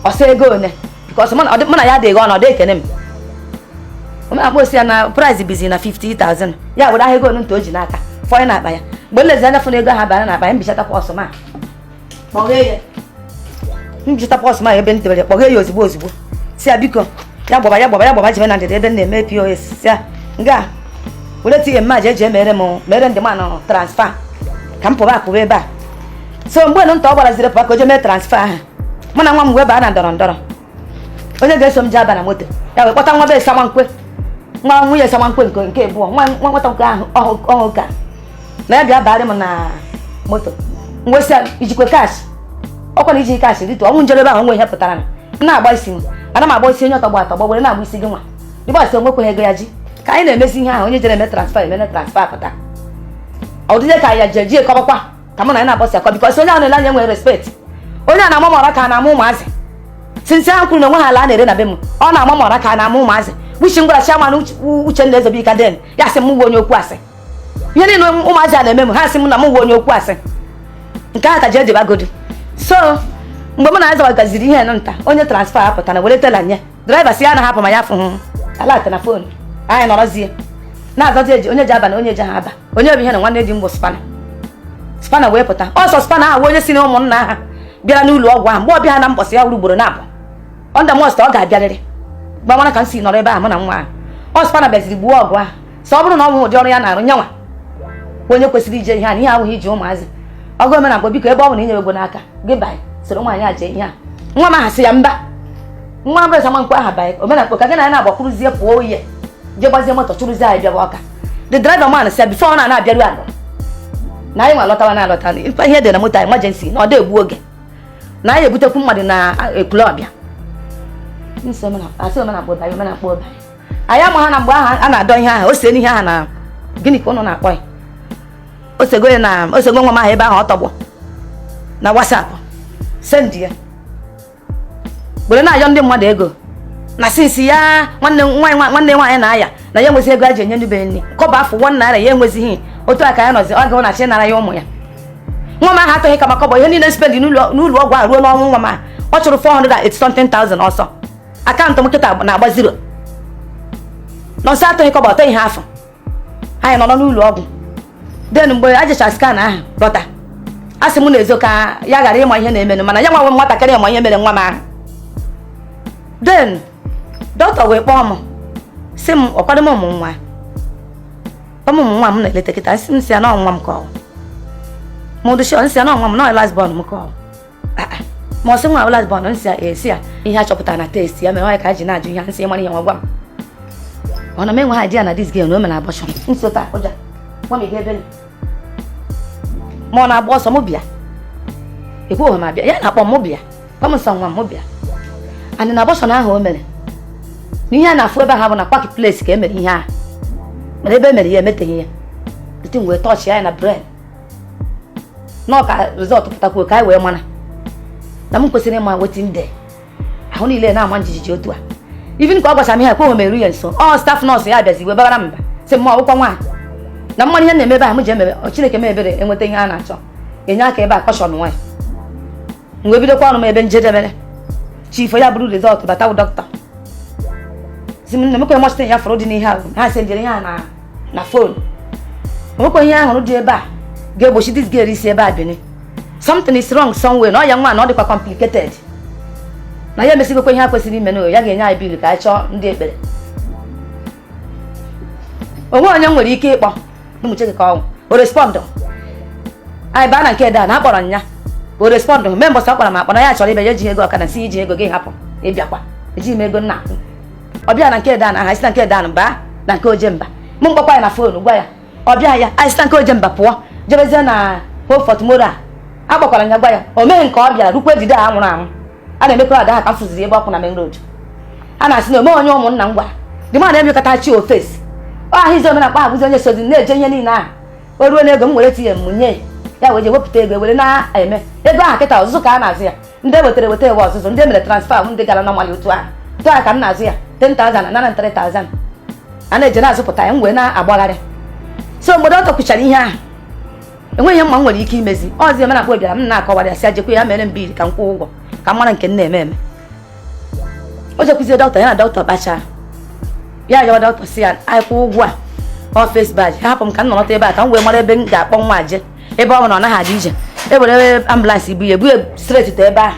ọsọ ego one, because mụ na ya adịghị ọnọdụ ekene m. Omenamkpo si ya na price bizi na 50,000. Ya were ahụ ego onu nta o ji n'aka fọnye n'akpa ya. Mgbe m lezi anya fụ na ego ahụ bara n'akpa ya, mbichata purse ma kpọghee ya, mbichata purse ma ebe m debere, kpọghee ya ozugbo ozugbo, si ya biko, ya gbaba, ya gbaba, ya gbaba jebe na ndịda ebe m na-eme POS, si ya nga were tinye mma ji eji emere m mere ndị manụ transfer ka m pụba apụba ebe a. So mgbe nụ nta ọ gbaraziri pụba ka o jee mee transfer ahụ, mụ na nwa m wee baa na ndọrọ ndọrọ onye ga-eso m jee aba na moto. Ya wee kpọta nwa be Sawankwe, nwa nwunye Sawankwe nke abụọ, nwa nwa nwata nwoke ahụ ọhụ ka na ya bịa barị m na moto. M wee sị ya, ijikwe cash? Ọkwa na iji cash rituo ọnwụ njere ebe ahụ nwe ihe pụtara na m na-agba isi m, ana m agba isi onye ọtọgbọ atọgbọ were na-agba isi gị nwa dịgbasị onwekweghị ego ya ji ka anyị na-emezi ihe ahụ. Onye jere eme transfer emene transfer pụta, ọ dịzie ka ya ji ekọbakwa ka mụ na ya na-abọsị akọ, because onye ahụ na-ele anya nwere respect. Onye a na-ama m ọra ka a na-ama ụmụazị sinsi ahụ kwuru na onwe ha ala a na-ere na be m. Ọ na-ama m ọra ka a na-ama ụmụazị wichi ngwara chairman Uchenna Ezebika. Den ya sị m wuo onye okwu asị. Ihe niile ụmụazị a na-eme m, ha sị m na m wụ onye okwu asị nke ahụ ka ji ejebagodi. So mgbe mụ na ya zawagaziri ihe nụ nta, onye transfer apụta na were teller nye driver, si ya na hapụ ma ya fụhụ alert na phone. Anyị nọrọzie na-azọzi eji onye ji aba na onye ji ha aba, onye bụ ihe na nwanne di m bụ spanner. Spanner wee pụta ọsọ. Spanner ahụ onye si na ụmụnna ha bịara n'ụlọ ọgwụ ahụ mgbe ọ bịa ha na mbọsị ya wuru ugboro na-abụ ọnda most ọ ga-abịarịrị gbamara ka m si nọrọ ebe ahụ mụ na nwa ahụ. Ọ spanner bịaziri gbuo ọgụ ahụ. Sọ ọ bụrụ na ọ bụ ụdị ọrụ ya na-arụ nyanwa onye kwesịrị ije ihe a na ihe ahụghị iji ụmụazị ọgụ omena mgbe. Biko, ebe ọ bụ na inye ego n'aka gị, banye soro nwaanyị a jee ihe a. Nwa m aha sị ya mba, nwa mbụ sama nkwe aha banye omenakpo ka gị na ya na-agbakwuruzie pụọ oye jee gbazie moto chụrụzie anyị bịaba ọka. The driver man sị before ọ na-abịaru ala na anyị nwa alọtawa na-alọta ihe dị na moto anyị emergency na ọ dị egbu oge na anyị ebutekwu mmadụ na Ekwulọbịa. Nsị asị omenakpo banye, omenakpo banye. Anyị ama ha na mgbe ahụ a na-adọ ihe ahụ o sie n'ihe ahụ na gịnị ka ụnụ na-akpọ ya, osego ya na osego nwa m ahụ ebe ahụ ọ tọgbọ na WhatsApp send ya were na-ayọ ndị mmadụ ego na sinsi ya nwanne nwaanyị, nwanne nwaanyị na-aya na ya enwezi ego a ji enye ndị be nri kọba afọ ₦1 ya enwezighị. Otu a ka ya nọzi ọ ga na chi nara ya ụmụ ya. Nwa m ahụ atụghị kama kọbọ ihe niile spend n'ụlọ ọgwụ ahụ ruo n'ọnwụ nwa m ahụ, ọ chụrụ 408 something thousand ọsọ. Account m kịta na-agba zero. Nọọsụ atụghị kọbọ, ọtọghị ha afọ anyị nọ n'ụlọ ọgwụ. Den mgbe a jecha scan ahụ lọta, a sị m na-ezo ka ya ghara ịma ihe na-emenụ, mana ya nwa nwe nwatakịrị ma ihe mere nwa m ahụ. Den dọkịta wee kpọọ m sị m ọkwado m ụmụ nwa, ụmụ nwa m na-eleta kịta. Nsị m sị ya na nwa m ka ọ mụ dị sure. Nsị ya na nwa m na last born m ka ọ ma ọ sị nwa last born. Nsị ya esi ya ihe a chọpụtara na test ya mere nwaanyị ka a ji na-ajụ ihe. Nsị mara ihe nwa gwa m ọ na m enweghị idea na this girl na o mere abortion. Nso taa ụja gwa m ị ga-ebe ma ọ na-agba ọsọ mụ bịa ekwughị m abịa. Ya na-akpọ m bịa gwa m nsọ nwa m bịa and na abortion ahụ o mere na ihe a na-afụ ebe ha bụ na quack place ka e mere ihe ahụ mere ebe e mere ya emeteghị ya. The thing wee touch ya na brain nọ ka result pụtakwuo ka anyị wee mara na m kwesịrị ịma wetin dey ahụ niile na-ama njijiji otu a. Even ka ọ gwachara m ihe, ekweghị m eru ya nso. Ọ staff nurse ya bịazi wee babara mba sị m ọgwụkwa nwaanyị na mmanụ ihe na-eme ebe ahụ m ji emebe Chineke m ebere enweta ihe a na-achọ enye aka ebe a caution nwaanyị. M wee bidokwa ọrụ m ebe njedebere chief ya bụrụ result bata dọkịta si m nne m kwe mọchịta ya fọrọ dị n'ihe ahụ ha sị njere ihe a na phone onwekwa ihe ahụrụ dị ebe a ga-egbochi this girl isi ebe a bini. Something is wrong somewhere na ọ ya nwa na ọ dịkwa complicated na ya emesigokwa ihe a kwesịrị ime na ya ga-enye anyị bill ka anyị chọọ ndị ekpere onwe onye m nwere ike ịkpọ ụmụ ka ọnwụ o respond. Anyị baa na nke da na akpọrọ nya o respond mee mbọsị ọ kpọrọ m akpọ na ya chọrọ ịbịa ya ejighị ego ọkada si iji ego gị hapụ ịbịakwa ejighị m ego nna akwụ. Ọ bịa na nke dan ahụ, anyị si na nke dan baa na nke oje mba. Mụ mkpọkwa ya na phone gwa ya ọ bịa ya anyị si na nke oje mba pụọ jebezie na Hope for Tomorrow. A akpọkwara ya gwa ya o meghị nke ọ bịara rukwa ejide a nwụrụ anwụ a na-emekọ ada ha ka m fụziri ebe ọkwụ na main road a na-asị na ome onye ụmụnna m gwara dị ma na-emekọta chi ofesi ọ ahụ izi omenakpa abụzi onye sozi na-eje ihe niile ahụ. O ruo n'ego m were tinye m nye ya wee je wepụta ego were na-eme ego ahụ kịta ọzụzụ ka a na-azụ ya. Ndị ewetara eweta ewe ọzụzụ, ndị emere transfer, ndị gara normally otu ahụ otu ahụ ka m na-azụ ya 10,000 na 3,000 a na-eje na-azụpụta ya. M wee na-agbagharị. So mgbe dọkịta kwuchara ihe ahụ, enweghị ihe mma m nwere ike imezi ọzi. Omenakpa bịara m na-akọwara ya sị ajekwa ya mere m bill ka m kwụọ ụgwọ ka m mara nke m na-eme eme. O jekwuzie dọkịta ya na dọkịta kpachaa ya yọwa dọkịta si ya anyị kwụọ ụgwọ a office badge hapụ m ka m nọrọta ebe a ka m wee mara ebe m ga-akpọ nwa je ebe ọ bụ na ọ naghị aga ije e were ambulance bu ya ebu ya straight to ebe ahụ.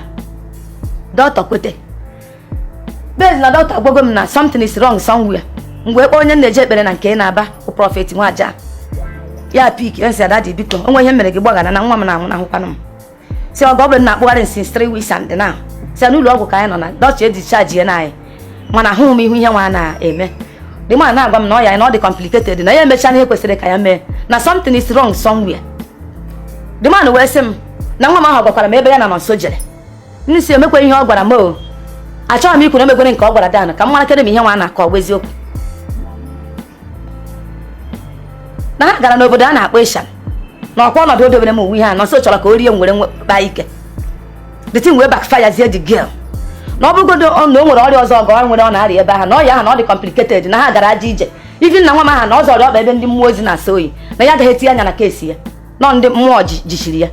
Dọkịta kwete bezi na dọkịta gwago m na something is wrong somewhere. Mgbe kpọọ onye m na-eje ekpere na nke na-aba bụ prophet nwaja ya pick nsị ada dị biko onwe ihe m mere gị gbaghara na nwa m na-anwụ na ahụkwanụ m si ọgọ ọ bụla na-akpụgharị nsi 3 weeks and now si n'ụlọ ọgwụ ka anyị nọ na dọkịta edischarge ya na anyị mana ahụghị m ihu ihe nwa na-eme dị ma na-agwa m na ọ ya na ọ dị complicated na ya emechaa ihe kwesịrị ka ya mee na something is wrong somewhere. The man wee sị m na nwa m ahụ gwakwara m ebe ya na nọ nso jere m si emekwa ihe ọ gwara m o achọghị m ikwu na emekwere nke ọ gwara Dan ka m mara kere m ihe nwa na-akọ ọ bụ eziokwu na ha gara n'obodo a na-akpọ Ishan na ọkwa ọnọdụ o dobere m uwe ihe a nọ nso chọrọ ka o rie m were kpaa ike. The thing wee backfire zie the girl na ọ bụrụgodo na o nwere ọrịa ọzọ ọgọ nwere ọ na-arịa ebe ahụ na ọya ahụ na ọ dị complicated na ha gara aja ije. Even na nwa m aha na ọ zọrọ ọkpa ebe ndị mmụọ ozi na-asa oyi, na ya agaghị etinye anya na case ya, nọ ndị mmụọ jichiri ya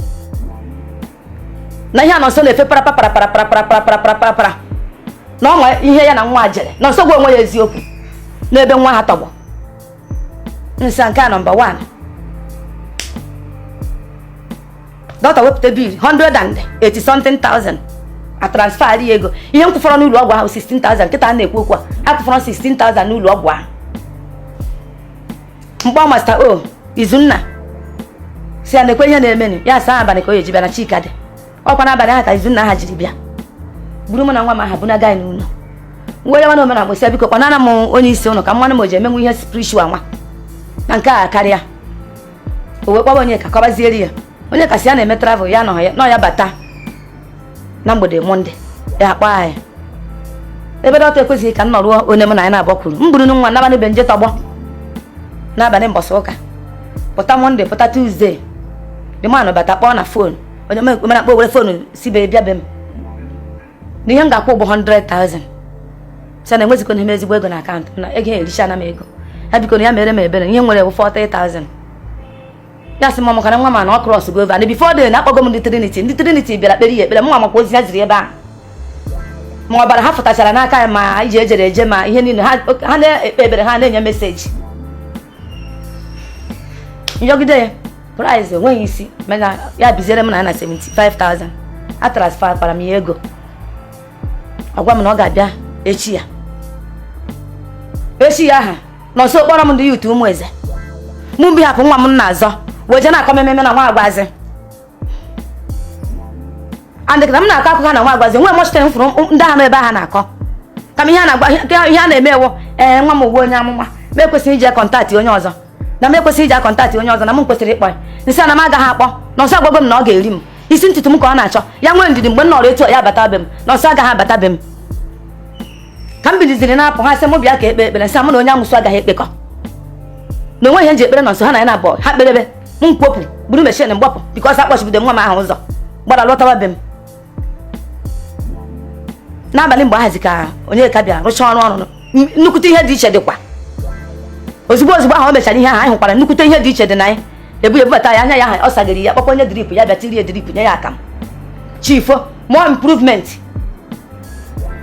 na ihe a. Nọnso na-efe para para para para para para para para para para na ọnwa ihe ya na nwa jere. Nọnso gwa onwe ya eziokwu n'ebe nwa ha tọgbọ nsa. Nke a number 1, dọkịta wepụta bill 180 something thousand, a transfer ya ego. Ihe m kwụfọrọ n'ụlọ ọgwụ ahụ 16,000. Nkịta a na-ekwu okwu a, akwụfọrọ 16,000 n'ụlọ ọgwụ ahụ. Mkpọ Master O Izunna, si ya na-ekwe ihe na-emenu ya asa abalị ka o eji bịa na Chika dị ọkwa n'abalị ahụ ka Izunna ha jiri bịa buru mụ na nwa m aha bunaga anyị n'ụlọ. Nwa ya nwana omenala gbụsịa, biko kwanara m onye isi ụlọ ka mmanụ m o ji emenwu ihe spiritual nwa na nke a karịa. O wee kpọba onye ka kọbazieri ya. Onye kasị ya na-eme travel, ya nọ ya nọ ya bata na mgbede Monday, ya akpọ anyị. Ebe dọkịta ekwesịghị ka m nọruo onye mụ na ya na-abọ kwuru m buru nwa naba n'ebe nje tọgbọ n'abalị mbọsị ụka, pụta Monday, pụta Tuesday, the man bata kpọọ na phone. Onye omenakpọ were phone si be bịa be m na ihe m ga-akwụ ụgbọ 100,000, sị na enwezikwa m ezigbo ego na account m, na ego erichana m ego ya. Biko na ya mere m ebere, ihe m nwere bụ 40,000. Ya sị m maka na nwa ma na ọ cross go over, and before then akpọgo m ndị Trinity. Ndị Trinity bịara kpere ya ekpere. Mụ makwa ozi ha ziri ebe ahụ, ma ọbara ha fụtachara n'aka ya, ma ije ejere eje, ma ihe niile ha na-ekpe ekpere, ha na-enye message njọgide ya price enweghị isi. Mana ya biziere m na ya na 75,000, a transfer kwara m ya ego. Ọ gwa m na ọ ga-abịa echi ya. Echi ya aha nọsọ kpọrọ m ndị youth ụmụ eze mụ mbi hapụ nwa m na-azọ wee jee na-akọ mmemme na nwa agwazi. And na m na-akọ akụkọ ha na nwa agwazi nwee mọchitere m fụrụ ndị ahụ ebe ahụ na-akọ kama ihe a na-agba, ihe a na-eme ewo. Ee, nwa m uwe onye amụma m ekwesịghị ije contact onye ọzọ, na m ekwesịghị ije contact onye ọzọ, na m kwesịrị ịkpọ ya. Nsị na m agaghị akpọ. Nọsọ agwago m na ọ ga-eri m isi ntutu m ka ọ na-achọ. Ya nwee ndidi, mgbe m nọrọ etu a, ya bata be m. Nọsọ agaghị abata be m. Ka m biliziri na-apụ, ha sị m bịa ka ekpe ekpere. Nsị mụ na onye amụsụ agaghị ekpekọ, na onwe ihe m ji ekpere nọ nso ha na ya na abụọ ha kperebe m mkpopụ buru machine mgbapụ, because akpọchibido nwa m ahụ ụzọ gbara lọtawa be m n'abalị. Mgbe ahazi ka onye ka bịa rụchaa ọrụ ọrụ, nnukwute ihe dị iche dịkwa. Ozugbo ozugbo ahụ o mechara ihe ahụ, anyị hụkwara nnukwute ihe dị iche dị na anyị. Ebu ebubata ya, anya ya ahụ ọ sagịrị ya, kpọkwa onye drip ya bịa tiri ya drip, nye ya akam chifo, more improvement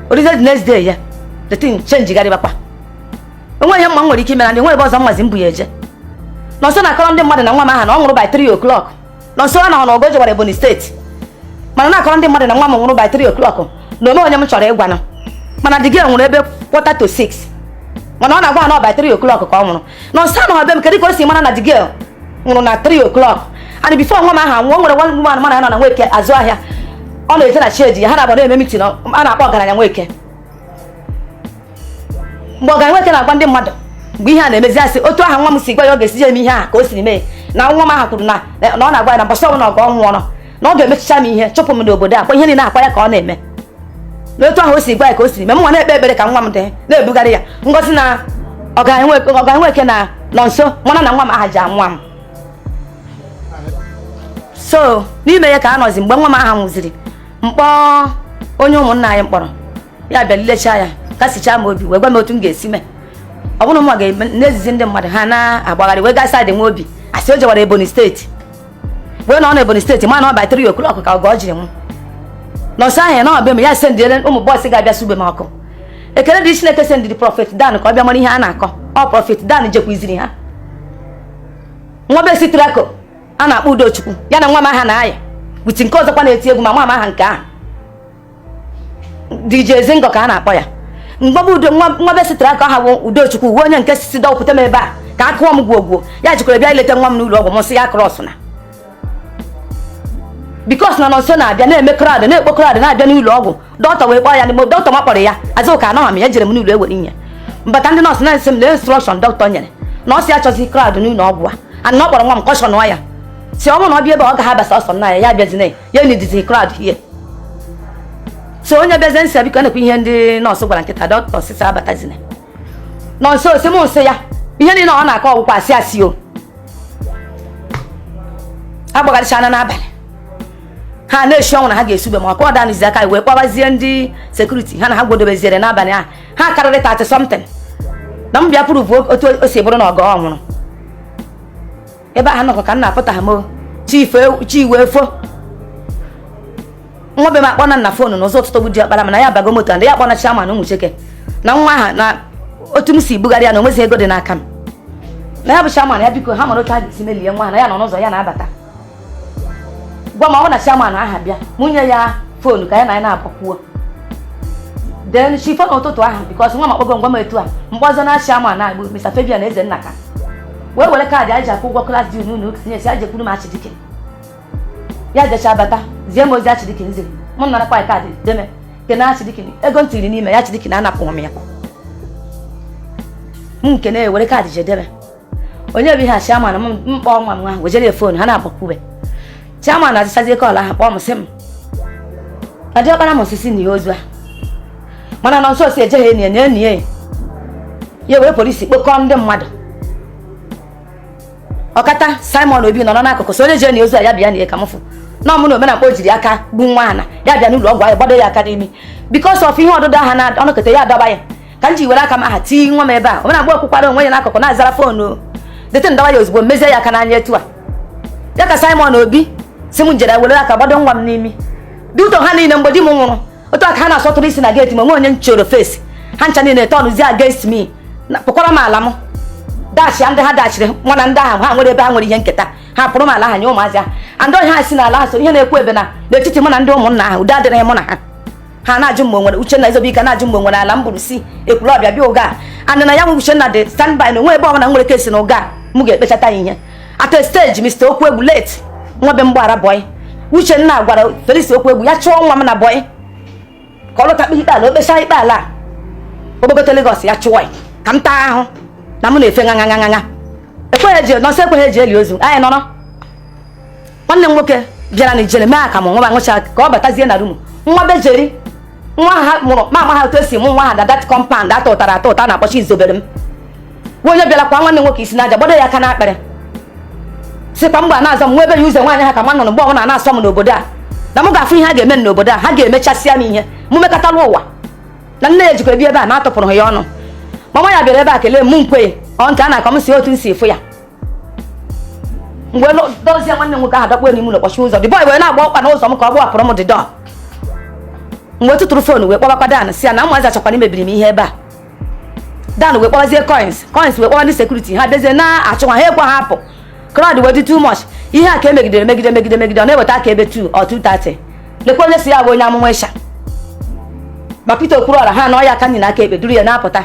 orize. The next day ya the thing change garịbakwa. Onwe ihe mma m nwere ike ime na ndị nwe ebe ọzọ mmazi mbụ ya eje. Nọnso na-akọrọ ndị mmadụ na nwa m aha na ọ nwụrụ by 3 o'clock. Nọnso a na ọgọ jewara Ebonyi State, mana na-akọrọ ndị mmadụ na nwa m nwụrụ by 3 o'clock, na ome onye m chọrọ ịgwanụ. Mana the girl nwụrụ ebe quarter to 6, mana ọ na-agwa ha na ọ by 3 o'clock ka ọ nwụrụ. Nọnso anọ be m, kedu ka o si mara na the girl nwụrụ na 3 o'clock? And before nwa m aha nwụọ, o nwere one woman mana ya nọ na Nweke azụ ahịa, ọ na-eje na shed ya, ha na-abụ na-eme meeting a na-akpọ ọgaranya Nweke. Mgbe ọgaranya Nweke na-agwa ndị mmadụ mgbe ihe a na-emezi, asị otu aha nwa m si gwa ya ọ ga-esi eme ihe ahụ ka o siri mee, na nwa m ahụ kwuru na ọ na-agwa ya na mbọsị ọbụla ọgọ ọ nwụọrọ, na ọ ga-emechicha m ihe, chụpụ m n'obodo a, kwa ihe niile akwa ya ka ọ na-eme, na otu ahụ o si gwa ya ka o siri mee. M nwa na-ekpe ekpere ka nwa m dị na-ebugharị ya ngozi na ọgaranya Nweke na nọ nso mana na nwa m aha ji anwa m. So n'ime ya ka a nọzi mgbe nwa m aha nwụziri, mkpọ onye ụmụnna anyị mkpọrọ ya bịa lelechaa ya, kasichaa m obi, wee gwa m otu m ga-esi mee. Ọ bụrụ mma ga-eme n'ezizi, ndị mmadụ ha na-agbagharị wee gaa side nwa obi, asị o jewara Ebonyi State, wee nọ na Ebonyi State, ma na ọ by 3 o'clock ka ọ jiri nwụ. Nọsọ ahụ na ọbịa m ya sendịere ụmụ boys ga-abịa sugbe m ọkụ. Ekele dị Chineke sendịrị Prophet Dan ka ọ bịa mara ihe a na-akọ. Ọ Prophet Dan jekwuziri ha nwa be sitrako a na-akpọ Udochukwu, ya na nwa m aha na-aya witi nke ọzọkwa na-eti egwu, ma nwa m aha nke ahụ DJ Ezingo ka a na-akpọ ya. Mgbọbụ udo nwa be sitere aka ha bụ Udochukwu uwe onye nke sisi dọpụta m ebe a ka a kụọ m gwogwo ya jikwara bịa ileta nwa m n'ụlọ ọgwụ. M sị ya cross na because na nọnso na-abịa na-eme crowd, na-ekpo crowd na-abịa n'ụlọ ọgwụ. Dọkịta wee kpọọ ya n'ime dọkịta ma kpọrọ ya Azụka anọghị m ya, jere m n'ụlọ ewere ihe mbata. Ndị nọọsụ na-esi m na instruction dọkịta nyere na ọ sị achọzi crowd n'ụlọ ọgwụ a, and na ọ kpọrọ nwa m caution ya, si ọ bụrụ na ọ bịa ebe ọ gaghị abasa ọsọ nna ya, ya bịazina ya nidizi crowd here. So onye bịazie nsị biko na-ekwu ihe ndị nọọsụ gwara nkịta dọkịta ọsịsa abatazina nọọsụ osi m nsị ya ihe niile ọ na-akọ ọgwụkwa asị asị o agbagharịchana n'abalị. Ha na-eshi ọnwụ na ha ga-esube ma ọkụ ọdanizi aka wee kpọbazie ndị security ha na ha gwodobeziere n'abalị ahụ. Ha karịrị 30 something. Na m bịa prove otu o si bụrụ na ọgọ ọ nwụrụ ebe ahụ nọkọ ka m na-apụta ha m chi wee fo. Nwa be m akpọ na nna phone n'ụzọ ụtụtụ bụ diọkpara m na ya bago moto, ndị ya akpọ na chairman Ụmụcheke na nwa ahụ na otu m si bugharị ya na onwezi ego dị n'aka m, na ya bụ chairman ya biko ha mara otu ha ga-esi melie nwa ha, na ya nọ n'ụzọ ya na-abata. Gwa m ọ bụ na chairman aha bịa nwunye ya phone ka ya na ya na-agbakwuo. Then chi fo n'ụtụtụ ahụ, because nwa m akpọgo ngwa m etu a mkpọzọ na chairman na bụ Mr. Fabian Ezennaka wee were card anyị ji akwụ ụgwọ class due n'ụlọ ụka nye si ajekwuru m Achidike. Ya jecha bata zie m ozi Achidike nziri mụ narakwa card deme kene Achidike ego m tiri n'ime ya. Achidike na-anapụghị m ya m nke na-ewere card jedebe onye bụ ihe a. Chairman m mkpọ nwa m ahụ wejere ya phone ha na-agbakwube. Chairman azịchazie call ahụ kpọọ m sị m na diọkpara m osisi na ihe ozu a, mana na nso si ejeghị enyi ya na enyi ya ya were polisi kpokọọ ndị mmadụ. Ọkata Simon Obi nọ n'akụkụ so onye ji enyi ozu a ya bịa nie ka m fụ na ọmụ na omenakpa o jiri aka gbu nwa ha na ya bịa n'ụlọ ọgwụ ahụ gbado ya aka n'imi because of ihe ọdụdụ aha na ọnọkọta ya adọba ya ka m ji were aka m aha tii nwa m ebe a. Omenakpa okwukwara onwe ya n'akụkụ na-azara phone dete ndawa ya ozugbo mezie ya aka n'anya etu a ya ka Simon Obi si m jere were aka gbado nwa m n'imi dị ụtọ. Ha niile mgbe di m nwụrụ otu aka ha na-asọtụrụ isi na gate ma onwe onye m chọrọ face ha ncha niile turnụzi against me na pụkwara m ala m dachi ndị ha dachiri nwa na ndị ahụ ha nwere ebe ha nwere ihe nketa ha pụrụ m ala ha nye ụmụazị ha and onye ha si n'ala ha so ihe na-ekwu ebe na n'etiti mụ na ndị ụmụnna ahụ udo adịrịghị mụ na ha. Ha na-ajụ mgbe nwere Uchenna Ezobike na-ajụ mgbe nwere ala m bụrụ si Ekwulọbịa bịa ụga and na ya nwe Uchenna dị stand by na onwe ebe ọbụla m nwere case na ụga m ga-ekpechata ya ihe. At a stage, Mr. Okwuegwu late nwa be mgbaghara boy Uchenna gwara Felix Okwuegwu ya chụọ nwa m na boy ka ọ lọta kpe ikpe ala o kpechaa ikpe ala ogbogote Lagos ya chụọ ya ka m taa ahụ na mụ na-efe ṅaṅaṅaṅa ekweghị eji nọsọ ekweghị eji eli ozu anyị nọrọ. Nwanne m nwoke bịara na ijere mee akamụ nwa ṅụcha ka ọ batazie na room nwa bejeri nwa ha mụrụ ma ama ha otu esi mụ nwa ha na that compound atọ ụtara atọ ụta na-akpọchi izobere m nwa onye bịara kwa nwanne nwoke isi n'aja gbado ya aka n'akpịrị sịkwa mgbe a na-azọ m nwa ebe ya ụzọ nwaanyị ha ka nwa nụrụ mgbe ọbụla na-asọ m n'obodo a na m ga-afụ ihe ha ga-eme n'obodo a ha ga-emechasịa m ihe mụ mekọtala ụwa na nne ya ejikwa ebi ebe a ma atụpụrụ ya ọnụ. Mama ya bịara ebe a kelee m nkwe ọ nke a na-akọ m si otu m si fụ ya mgbe dozie nwanne m nwoke ahụ dakpuo n'ime ụlọ kpọchi ụzọ. The boy wee na-agba ọkpa n'ụzọ m ka ọ gbawapụrụ m the door. Mgbe tụtụrụ phone wee kpọbakwa Dan si ya na ụmụazị achọkwara imebiri m ihe ebe a. Dan wee kpọbazie coins coins wee kpọba ndị security ha bịazie na-achụ ha ha ekwe ha apụ. Crowd wee dị too much. Ihe a ka emegidere megide megide megide ọ na-eweta aka ebe 2 or 2:30. Lekwa onye si ya bụ onye amụma ịsha ma Peter Okwuruọra ha nọ ya aka nri na aka ekpe duru ya na-apụta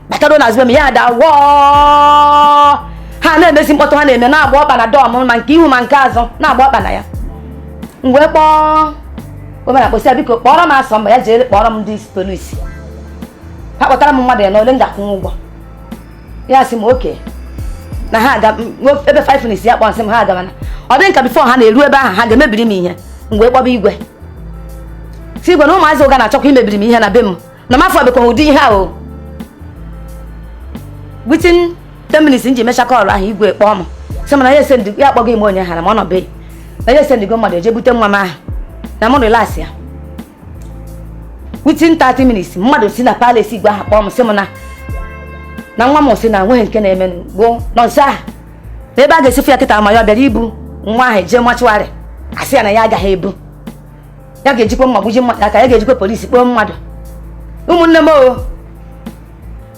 batara n'azụ m ya ada wọọ ha na-emezi mkpọtụ ha na-eme na-agba ọkpa na dọm ma nke ihu ma nke azụ na-agba ọkpa na ya. M wee kpọọ omena kpọsị ya biko kpọrọ m asọ mba ya jee kpọrọ m ndị polisi ha kpọtara m mmadụ ya na ole m ga-akwụnwe ụgwọ. Ya sị m oke na ha aga ebe 5 minutes ya kpọọ nsị m ha agabana ọ dị nka before ha na-eru ebe ahụ ha ga-emebiri m ihe. M wee kpọba igwe si igwe na ụmụazị ụga na-achọkwa imebiri m ihe na be m na m afọ bekwa ụdị ihe a o. Within 10 minutes m ji mecha call ahụ igwe kpọọ m sị m na ya esendị ya akpọghị m onye hara ma ọ nọ be na ya esendigo mmadụ eje bute nwa m ahụ na mụ relax ya. Within 30 minutes mmadụ si na palace igwe ahụ kpọọ m sị m na na nwa m sị na nweghị nke na-eme gboo nọ nso ahụ na ebe a ga-esifu ya kịta ma ya bịara ibu nwa ahụ jee mortuary asị ya na ya agaghị ebu ya ga-ejikwa mma gbuji mmadụ aka ya ga-ejikwa polisi kpọọ mmadụ ụmụnne m o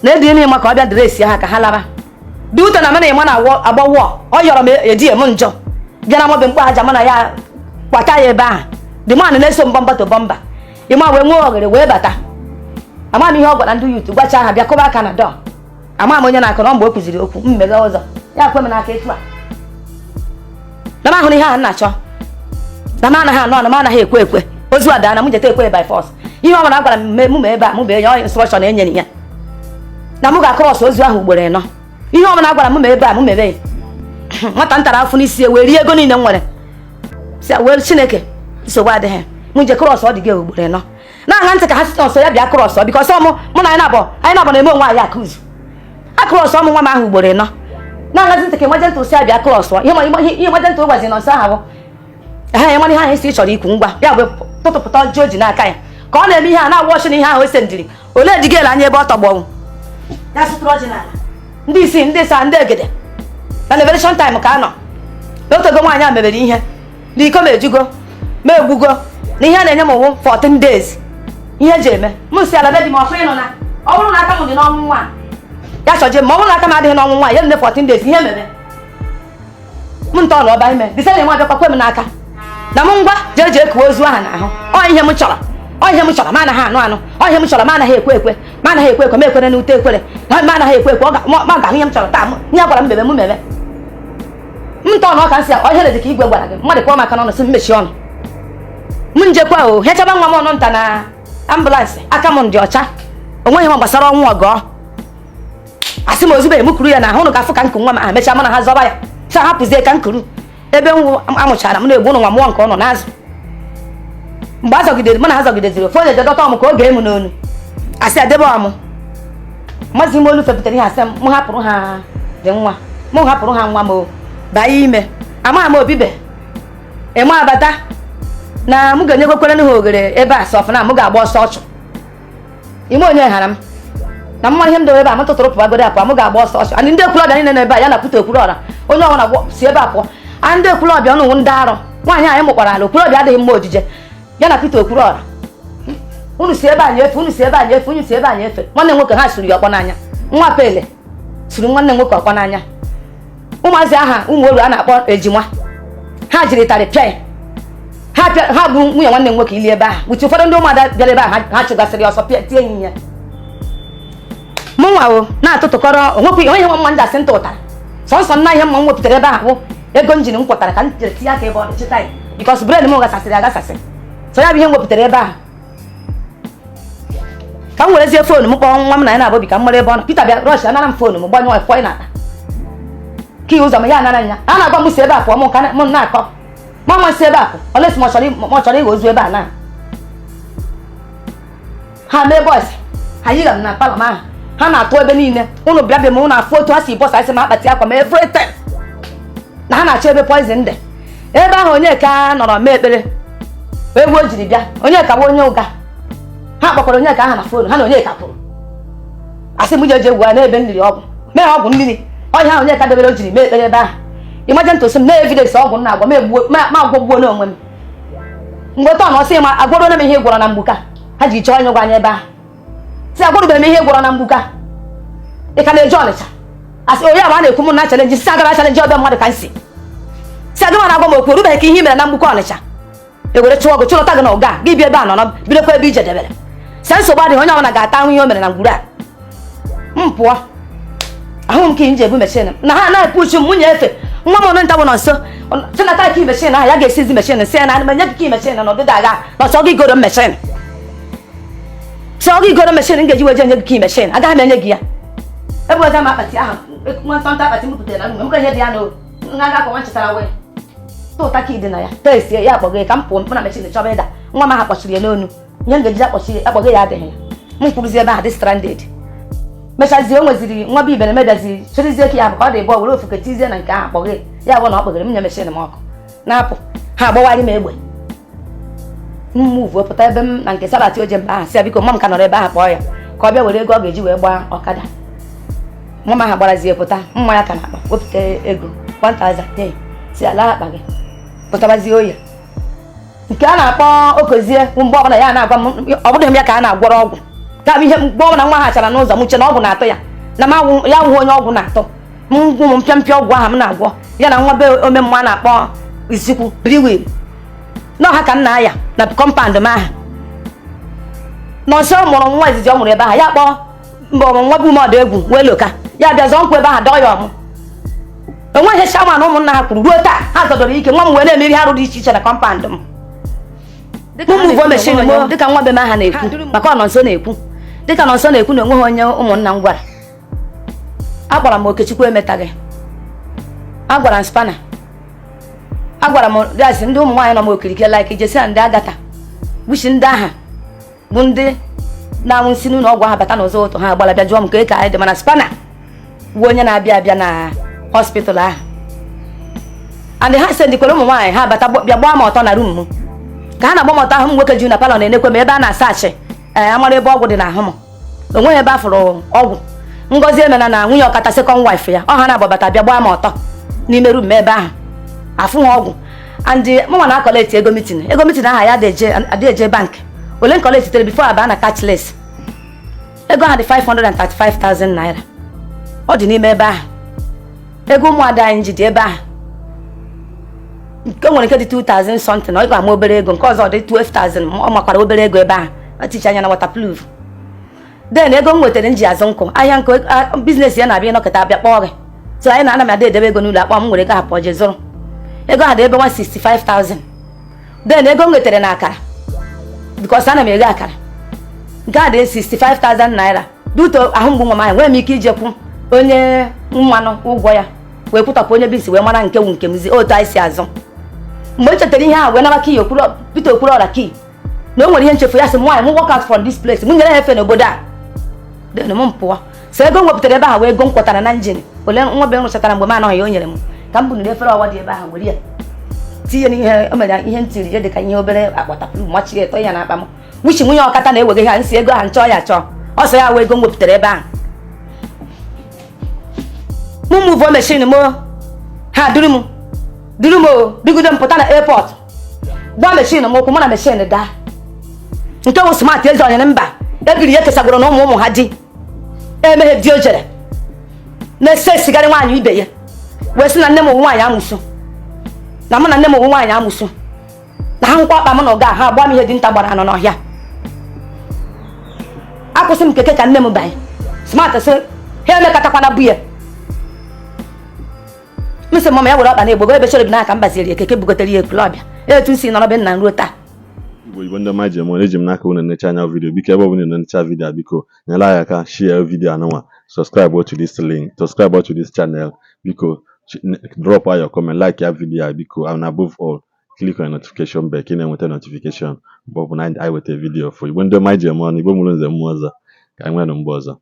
na-edi ime ịma ka ọ bịa dress ha ka ha laba dị ụtọ na mana ịma na agba wọ ọ yọrọ m edi m njọ bịa na mobe mkpọ aja mana ya kwata ya ebe ahụ the man na-eso mbọmba to bọmba ịma wee nwee oghere wee bata. Ama m ihe ọ gwara ndị youth gwacha ha bịa kụba aka na dọ ama m onye na-akụ na mgbe o kụziri okwu m meghe ụzọ ya kwe m n'aka etu a na m ahụrụ ihe ahụ m na-achọ na m anaghị anụ na m anaghị ekwe ekwe ozu a daa na m jeta ekwe by force ihe ọ bụla a gwara m mụ ma ebe a mụ bụ enye onye instruction enyere ya na mụ ga-across ozu ahụ ugboro ịnọ ihe ọ bụla a gwara m ma ebe a mụ mebe ya nwata ntara afụ n'isi ya wee rie ego niile m nwere si wee Chineke nsogbu adịghị mụ je cross ọ dị gị ugboro ịnọ na-aṅa ntị ka ha si ọsọ ya bịa cross because mụ mụ na anyị na-abụ na-eme onwe anyị akụzu across ọmụ nwa m ahụ ugboro ịnọ na-aṅazi ntị ka emergency si abịa cross ihe emergency gwazi nọ nso ahụ bụ ehe ya mara ihe ahụ isi ị chọrọ ikwu ngwa ya bụ tụtụpụta ji o ji n'aka ya ka ọ na-eme ihe a na-agwa ọchị na ihe ahụ ose ndiri ole digel anya ebe ọ tọgbọrọ. Ya sụtụrụ ọjị n'ala, ndị isi, ndị sa, ndị egede na liberation time ka a nọ n'otego. Nwaanyị a mebere ihe na iko m ejugo m egbugo na ihe a na-enye m ụwụ 14 days. Ihe eji eme m si ala be di m ọkụ ịnụ na ọ bụrụ na aka m dị n'ọnwụ nwa ya chọje, ma ọ bụrụ na aka m adịghị n'ọnwụ nwa ya nne, 14 days ihe mere m ntọ na ọba ime dịsa na-enwe abịakwakwe m n'aka na m ngwa jee jee kuo ozu ahụ n'ahụ. Ọ ihe m chọrọ, ọ ihe m chọrọ. M anaghị anụ anụ, ọ ihe m chọrọ. M anaghị ekwe ekwe, m anaghị ekwe ekwe, m ekwere n'ute ekwere, m anaghị ekwe ekwe. Ọ ma ga-ahụ ihe m chọrọ taa. Ihe a gwara m mebe, m mebe. M ntọ na ọka nsị ọ ihe dị ka igwe gwara gị mmadụ kpọọ m aka n'ọnụ, sị m mechie ọnụ. M njekwa o hechaba nwa m ọnụ nta na ambulance. Aka m dị ọcha, onweghị m gbasara ọnwụ ọgọ. Asị m ozugbo m kuru ya na ahụ ụnụ ga-afụ ka nkụ nwa m ahụ mechaa mana ha zọba ya sị hapụzie ka nkuru ebe nwụ amụchara m na-egbu ụnụ nwa mmụọ nke ọ nọ n'azụ. Mgbe a zọgidere mụ na ha zọgideziri, ofu onye je dọta ọmụ ka o gee m n'onu, asị adebe ọmụ mazi ime olu fepụtara ihe, asị m hapụrụ ha dị nwa, m hapụrụ ha nwa m o baa ime. Amaghị m obibe eme abata na m ga-enyekwekwere ha oghere ebe a sọfụ na m ga-agba ọsọ ọchụ ime onye ghara m na mma ihe m dobe ebe a, m tụtụrụ pụbagodo apụ, m ga-agba ọsọ ọchụ. Andị ndị Ekwulọbịa niile nọ ebe a, ya na pụta Okwuluọra, onye ọbụla si ebe a pụọ. A ndị Ekwulọbịa ọnụ ndị arụ nwaanyị anyị mụkwara ala Okwulọbịa adịghị mma ojije ya na Pita Okwuluọra. Unu si ebe a nyefe, unu si ebe a nyefe, unu si ebe a nyefe. Nwanne m nwoke ha suru ya ọkpọ n'anya, nwa pele suru nwanne m nwoke ọkpọ n'anya. Ụmụazị aha ụmụ oru a na-akpọ ejima ha jiri ịtarị pịa ya, ha pịa ha gburu nwunye nwanne m nwoke ili ebe ahụ wuchi. Ụfọdụ ndị ụmụada bịara ebe ahụ, ha chụgasịrị ọsọ pịa tie ya ihe. Mụ nwa o na-atụtụkọrọ onwekwa onye nwa mma ndị asị nta ụtara sọnsọ nna. Ihe mma m wepụtara ebe ahụ bụ ego m jiri m kwọtara ka m jiri tinye aka ebe ọ dị chịta ya, because brain m gasasịrị agasasị. So ya bụ ihe m wepụtara ebe ahụ ka m werezie phone m kpọọ nwa m na ya na-abọbi ka m mara ebe ọ nọ. Peter bịa rush anara m phone m, gbanyụọ fọị na akpa ka ụzọ m ya anara ya. A na-agwa m si ebe a pụọ, m ka m na-akọ mama si ebe a pụ olesi ma ọ chọrọ ịghọ ozu ebe a na ha mee boys ha yira m na parlour m ahụ ha na-atụ ebe niile. Ụnụ bịa bịa m, ụnụ afụ otu ha si bọsa isi m akpati akwa m, everything na ha na-achọ ebe poison dị ebe ahụ. Onye ka nọrọ mee ekpere egwu o jiri bịa, onye ka bụ onye ụga ha kpọkwara onye ka aha na phone ha na onye ka kwuru, asị m je je gwa n'ebe mmiri ọgwụ mee ọgwụ mmiri ọhịa ahụ onye ka debere o jiri mee ekpere ebe ahụ. Imagine tosi m na evidence ọgwụ m na-agwọ ma agwọgbuo n'onwe m. Mgbe tọ na ọsị ma agwọrọ m ihe gwọrọ na mgbuka ha ji chọọ onye gwa anya ebe ahụ si agwọrụbeghị m ihe gwọrọ na mgbuka. Ị ka na-eje Ọnịcha asị onye agba na-ekwu m na challenge si agara challenge ọbịa mmadụ ka m si si agama na-agwa m okwu erubeghị ka ihe i mere na mgbuka Ọnịcha ewere chụọ gị chụlọta gị na ụga gị bịa ebe a nọ bidokwa ebe ije debere si nsogbu adịghị. Onye ọbụla ga-ata ahụ ihe o mere na ngwuru a. M pụọ ahụ m ka nji ebu machine na ha na-epuchu m nwunye efe nwa m ọnụ nta bụ nọ nso chinata key machine ahụ ya ga-esizi machine si ya na ana m enye gị key machine na ọdịda agha na ọchọ gị goro machine si ọ gị goro machine m ga-eji wee je nye gị key machine, agaghị m enye gị ya. Ebe ọzọ m akpati ahụ nwa ntọntọ akpati m butere na m ihe dị ya na nga ga akwa nchetara wee tụta ka dị na ya tesie ya akpọghị ka m pụọ mkpụ na machine chọba ịda nwa m ahụ kpọchiri ya n'onu. Ihe m ga-eji akpọchi akpọghị ya adịghị ya. M kwuruzi ebe ahụ dị stranded. Mechazie o nweziri nwa bụ ibere mebiazi chịrịzie ka ya bụ ka ọ dị bụọ were ofufe tizie na nke ahụ akpọghị ya bụ na ọ kpọghere m nye machine m ọkụ na-apụ ha agbawari m egbe. M muvuo pụta ebe m na nke sabati oje mba ahụ si ya biko nwa m ka nọrọ ebe ahụ kpọọ ya ka ọ bịa were ego ọ ga-eji wee gbaa ọkada. Nwa m ahụ gbarazie pụta mma ya ka na-akpa wepụta ego 1000 nye si ala akpa gị pụtabazie oyi nke a na-akpọ okozie. Mgbe ọbụla ya na-agwa m ọ bụghị m ya ka a na-agwọrọ ọgwụ ka bụ ihe mgbe ọbụla nwa ha chara n'ụzọ m che na ọgwụ na-atụ ya na m ya awụghị onye ọgwụ na-atụ m gwụ m mpịampịa ọgwụ ahụ m na-agwọ ya na nwa be omemmụọ a na-akpọ Isikwu briwil n'ọha ka m na-aya na compound m ahụ nọọsụ mụrụ nwa izizi ọ mụrụ ebe ahụ ya kpọọ mgbe ọmụ nwa bụ ume ọdụ egwu wee loka ya bịa zọọ nkwụ ebe ahụ dọọ ya ọmụ onwe ihe shama na ụmụnna ha kwuru ruo taa ha zọdoro ike nwa m wee na-emeri arụ dị iche iche na compound m. Mụ mụvuo machine m dịka nwa be m aha na-ekwu maka ọ nọ nso na-ekwu dịka nọ nso na-ekwu na onweghị onye ụmụnna m gwara. Akpọrọ m Okechukwu emetaghị, agwara m spana, agwara m gasị ndị ụmụ nwaanyị nọ m okirikiri like jesi na ndị agata wuchi ndị aha bụ ndị na-anwụ nsị n'ụlọ ọgwụ ahụ bata n'ụzọ ụtụ ha agbara bịa jụọ m ka ka anyị dị. Mana spana bụ onye na-abịa abịa na hospital ahụ and ha sendikwara ụmụ nwaanyị ha bata bịa gbaa m ọtọ na room m ka ha na-agba m ọtọ ahụ. M nwoke juru na parlour na-enekwe m ebe a na-asaachị ee amara ebe ọgwụ dị n'ahụ m. Onweghị ebe a fụrụ ọgwụ. Ngozi Emena na nwunye Ọkata, second wife ya, ọ ha na-agbabata bịa gbaa m ọtọ n'ime room ebe ahụ, afụ ha ọgwụ. And mụnwa na collect ego meeting, ego meeting aha ya adị eje bank ole collect tere before abaa na cashless. Ego ha dị 535,000 naira, ọ dị n'ime ebe ahụ. Ego ụmụada anyị ji dị ebe ahụ. Nke nwere nke dị 2000 something, ọ ga-ama obere ego. Nke ọzọ dị 12,000, ọ makwara obere ego ebe ahụ, aticha anya na waterproof. Then ego m nwetara m ji azụ nkụ ahịa nkụ, business ya na-abịa ịnọkọta abịa kpọọ gị. So anyị na-ana m ada edebe ego n'ụlọ akpọ m nwere ego hapụ je zụrụ. Ego ha dị ebe 165,000. Then ego m nwetara na akara, because ana m ego akara, nke a dị 65,000 naira. Duto ahụ mgbu nwa m ahụ, nwere m ike ijekwu onye mmanụ ụgwọ ya wee kwụtọpụ onye bisi wee mara nke wu nke m zi otu anyị si azụ. Mgbe m chetara ihe ahụ wee naba key Okwuru Peter Okwuruọra key na o nwere ihe nchefu ya, sị m nwaanyị m, walk out from this place, m nyere ha efe n'obodo a. Then m pụọ. So ego m wepụtara ebe ahụ wee ego m kwọtara na engine ole nwa be m rụchatara mgbe m anọghị ya, o nyere m ka m buniri efere ọwa dị ebe ahụ were ya tinye n'ihe o mere ihe ntiri ya, dịka ihe obere akpọtapụrụ machie eto ya n'akpa m wuchi. Nwunye Ọkata na-ewega ha nsị ego ahụ nchọọ ya chọọ ọsọ ya wee ego m wepụtara ebe ahụ. Mụ move machine m, ha duru m, duru m o dugudo m pụta na airport, gbaa machine m ụkwụ, mụ na machine daa. Nke wụ Smart Eze onyere mba ebiri ya kesagoro na ụmụ ụmụ ha di emeghe di o jere na-ese esigharị nwaanyị ibe ya, wee sị na nne m wụ nwaanyị amụsụ, na mụ na nne m wụ nwaanyị amụsụ, na ha nkwa akpa m na ụga ha agba m ihe dị nta gbara anọ n'ọhịa. Akwụsị m keke ka nne m banye. Smart sị ha emekatakwana bu ya. M sị mama ya were ọkpa na-egbogo ebe chere n'aka m baziri ya keke bugotere ya ekulu ọbịa. Etu m si nọrọ be nna m ruo taa. Igbo, Igbo ndị ọma ji eme ọnụ, eji m n'aka unu necha anya video. Biko, ebe ọbụla ị na-enecha video a, biko nyere anyị aka share video anụnwa, subscribe to this link, subscribe to this channel. Biko drop your comment, like ya video a biko, and above all, click on notification bell ka ị na-enweta notification mgbe ọbụla anyị weta video for. Igbo ndị ọma ji eme ọnụ, Igbo mụrụ nze mmụọ ọzọ, ka anyị nwee nụ mgbe ọzọ.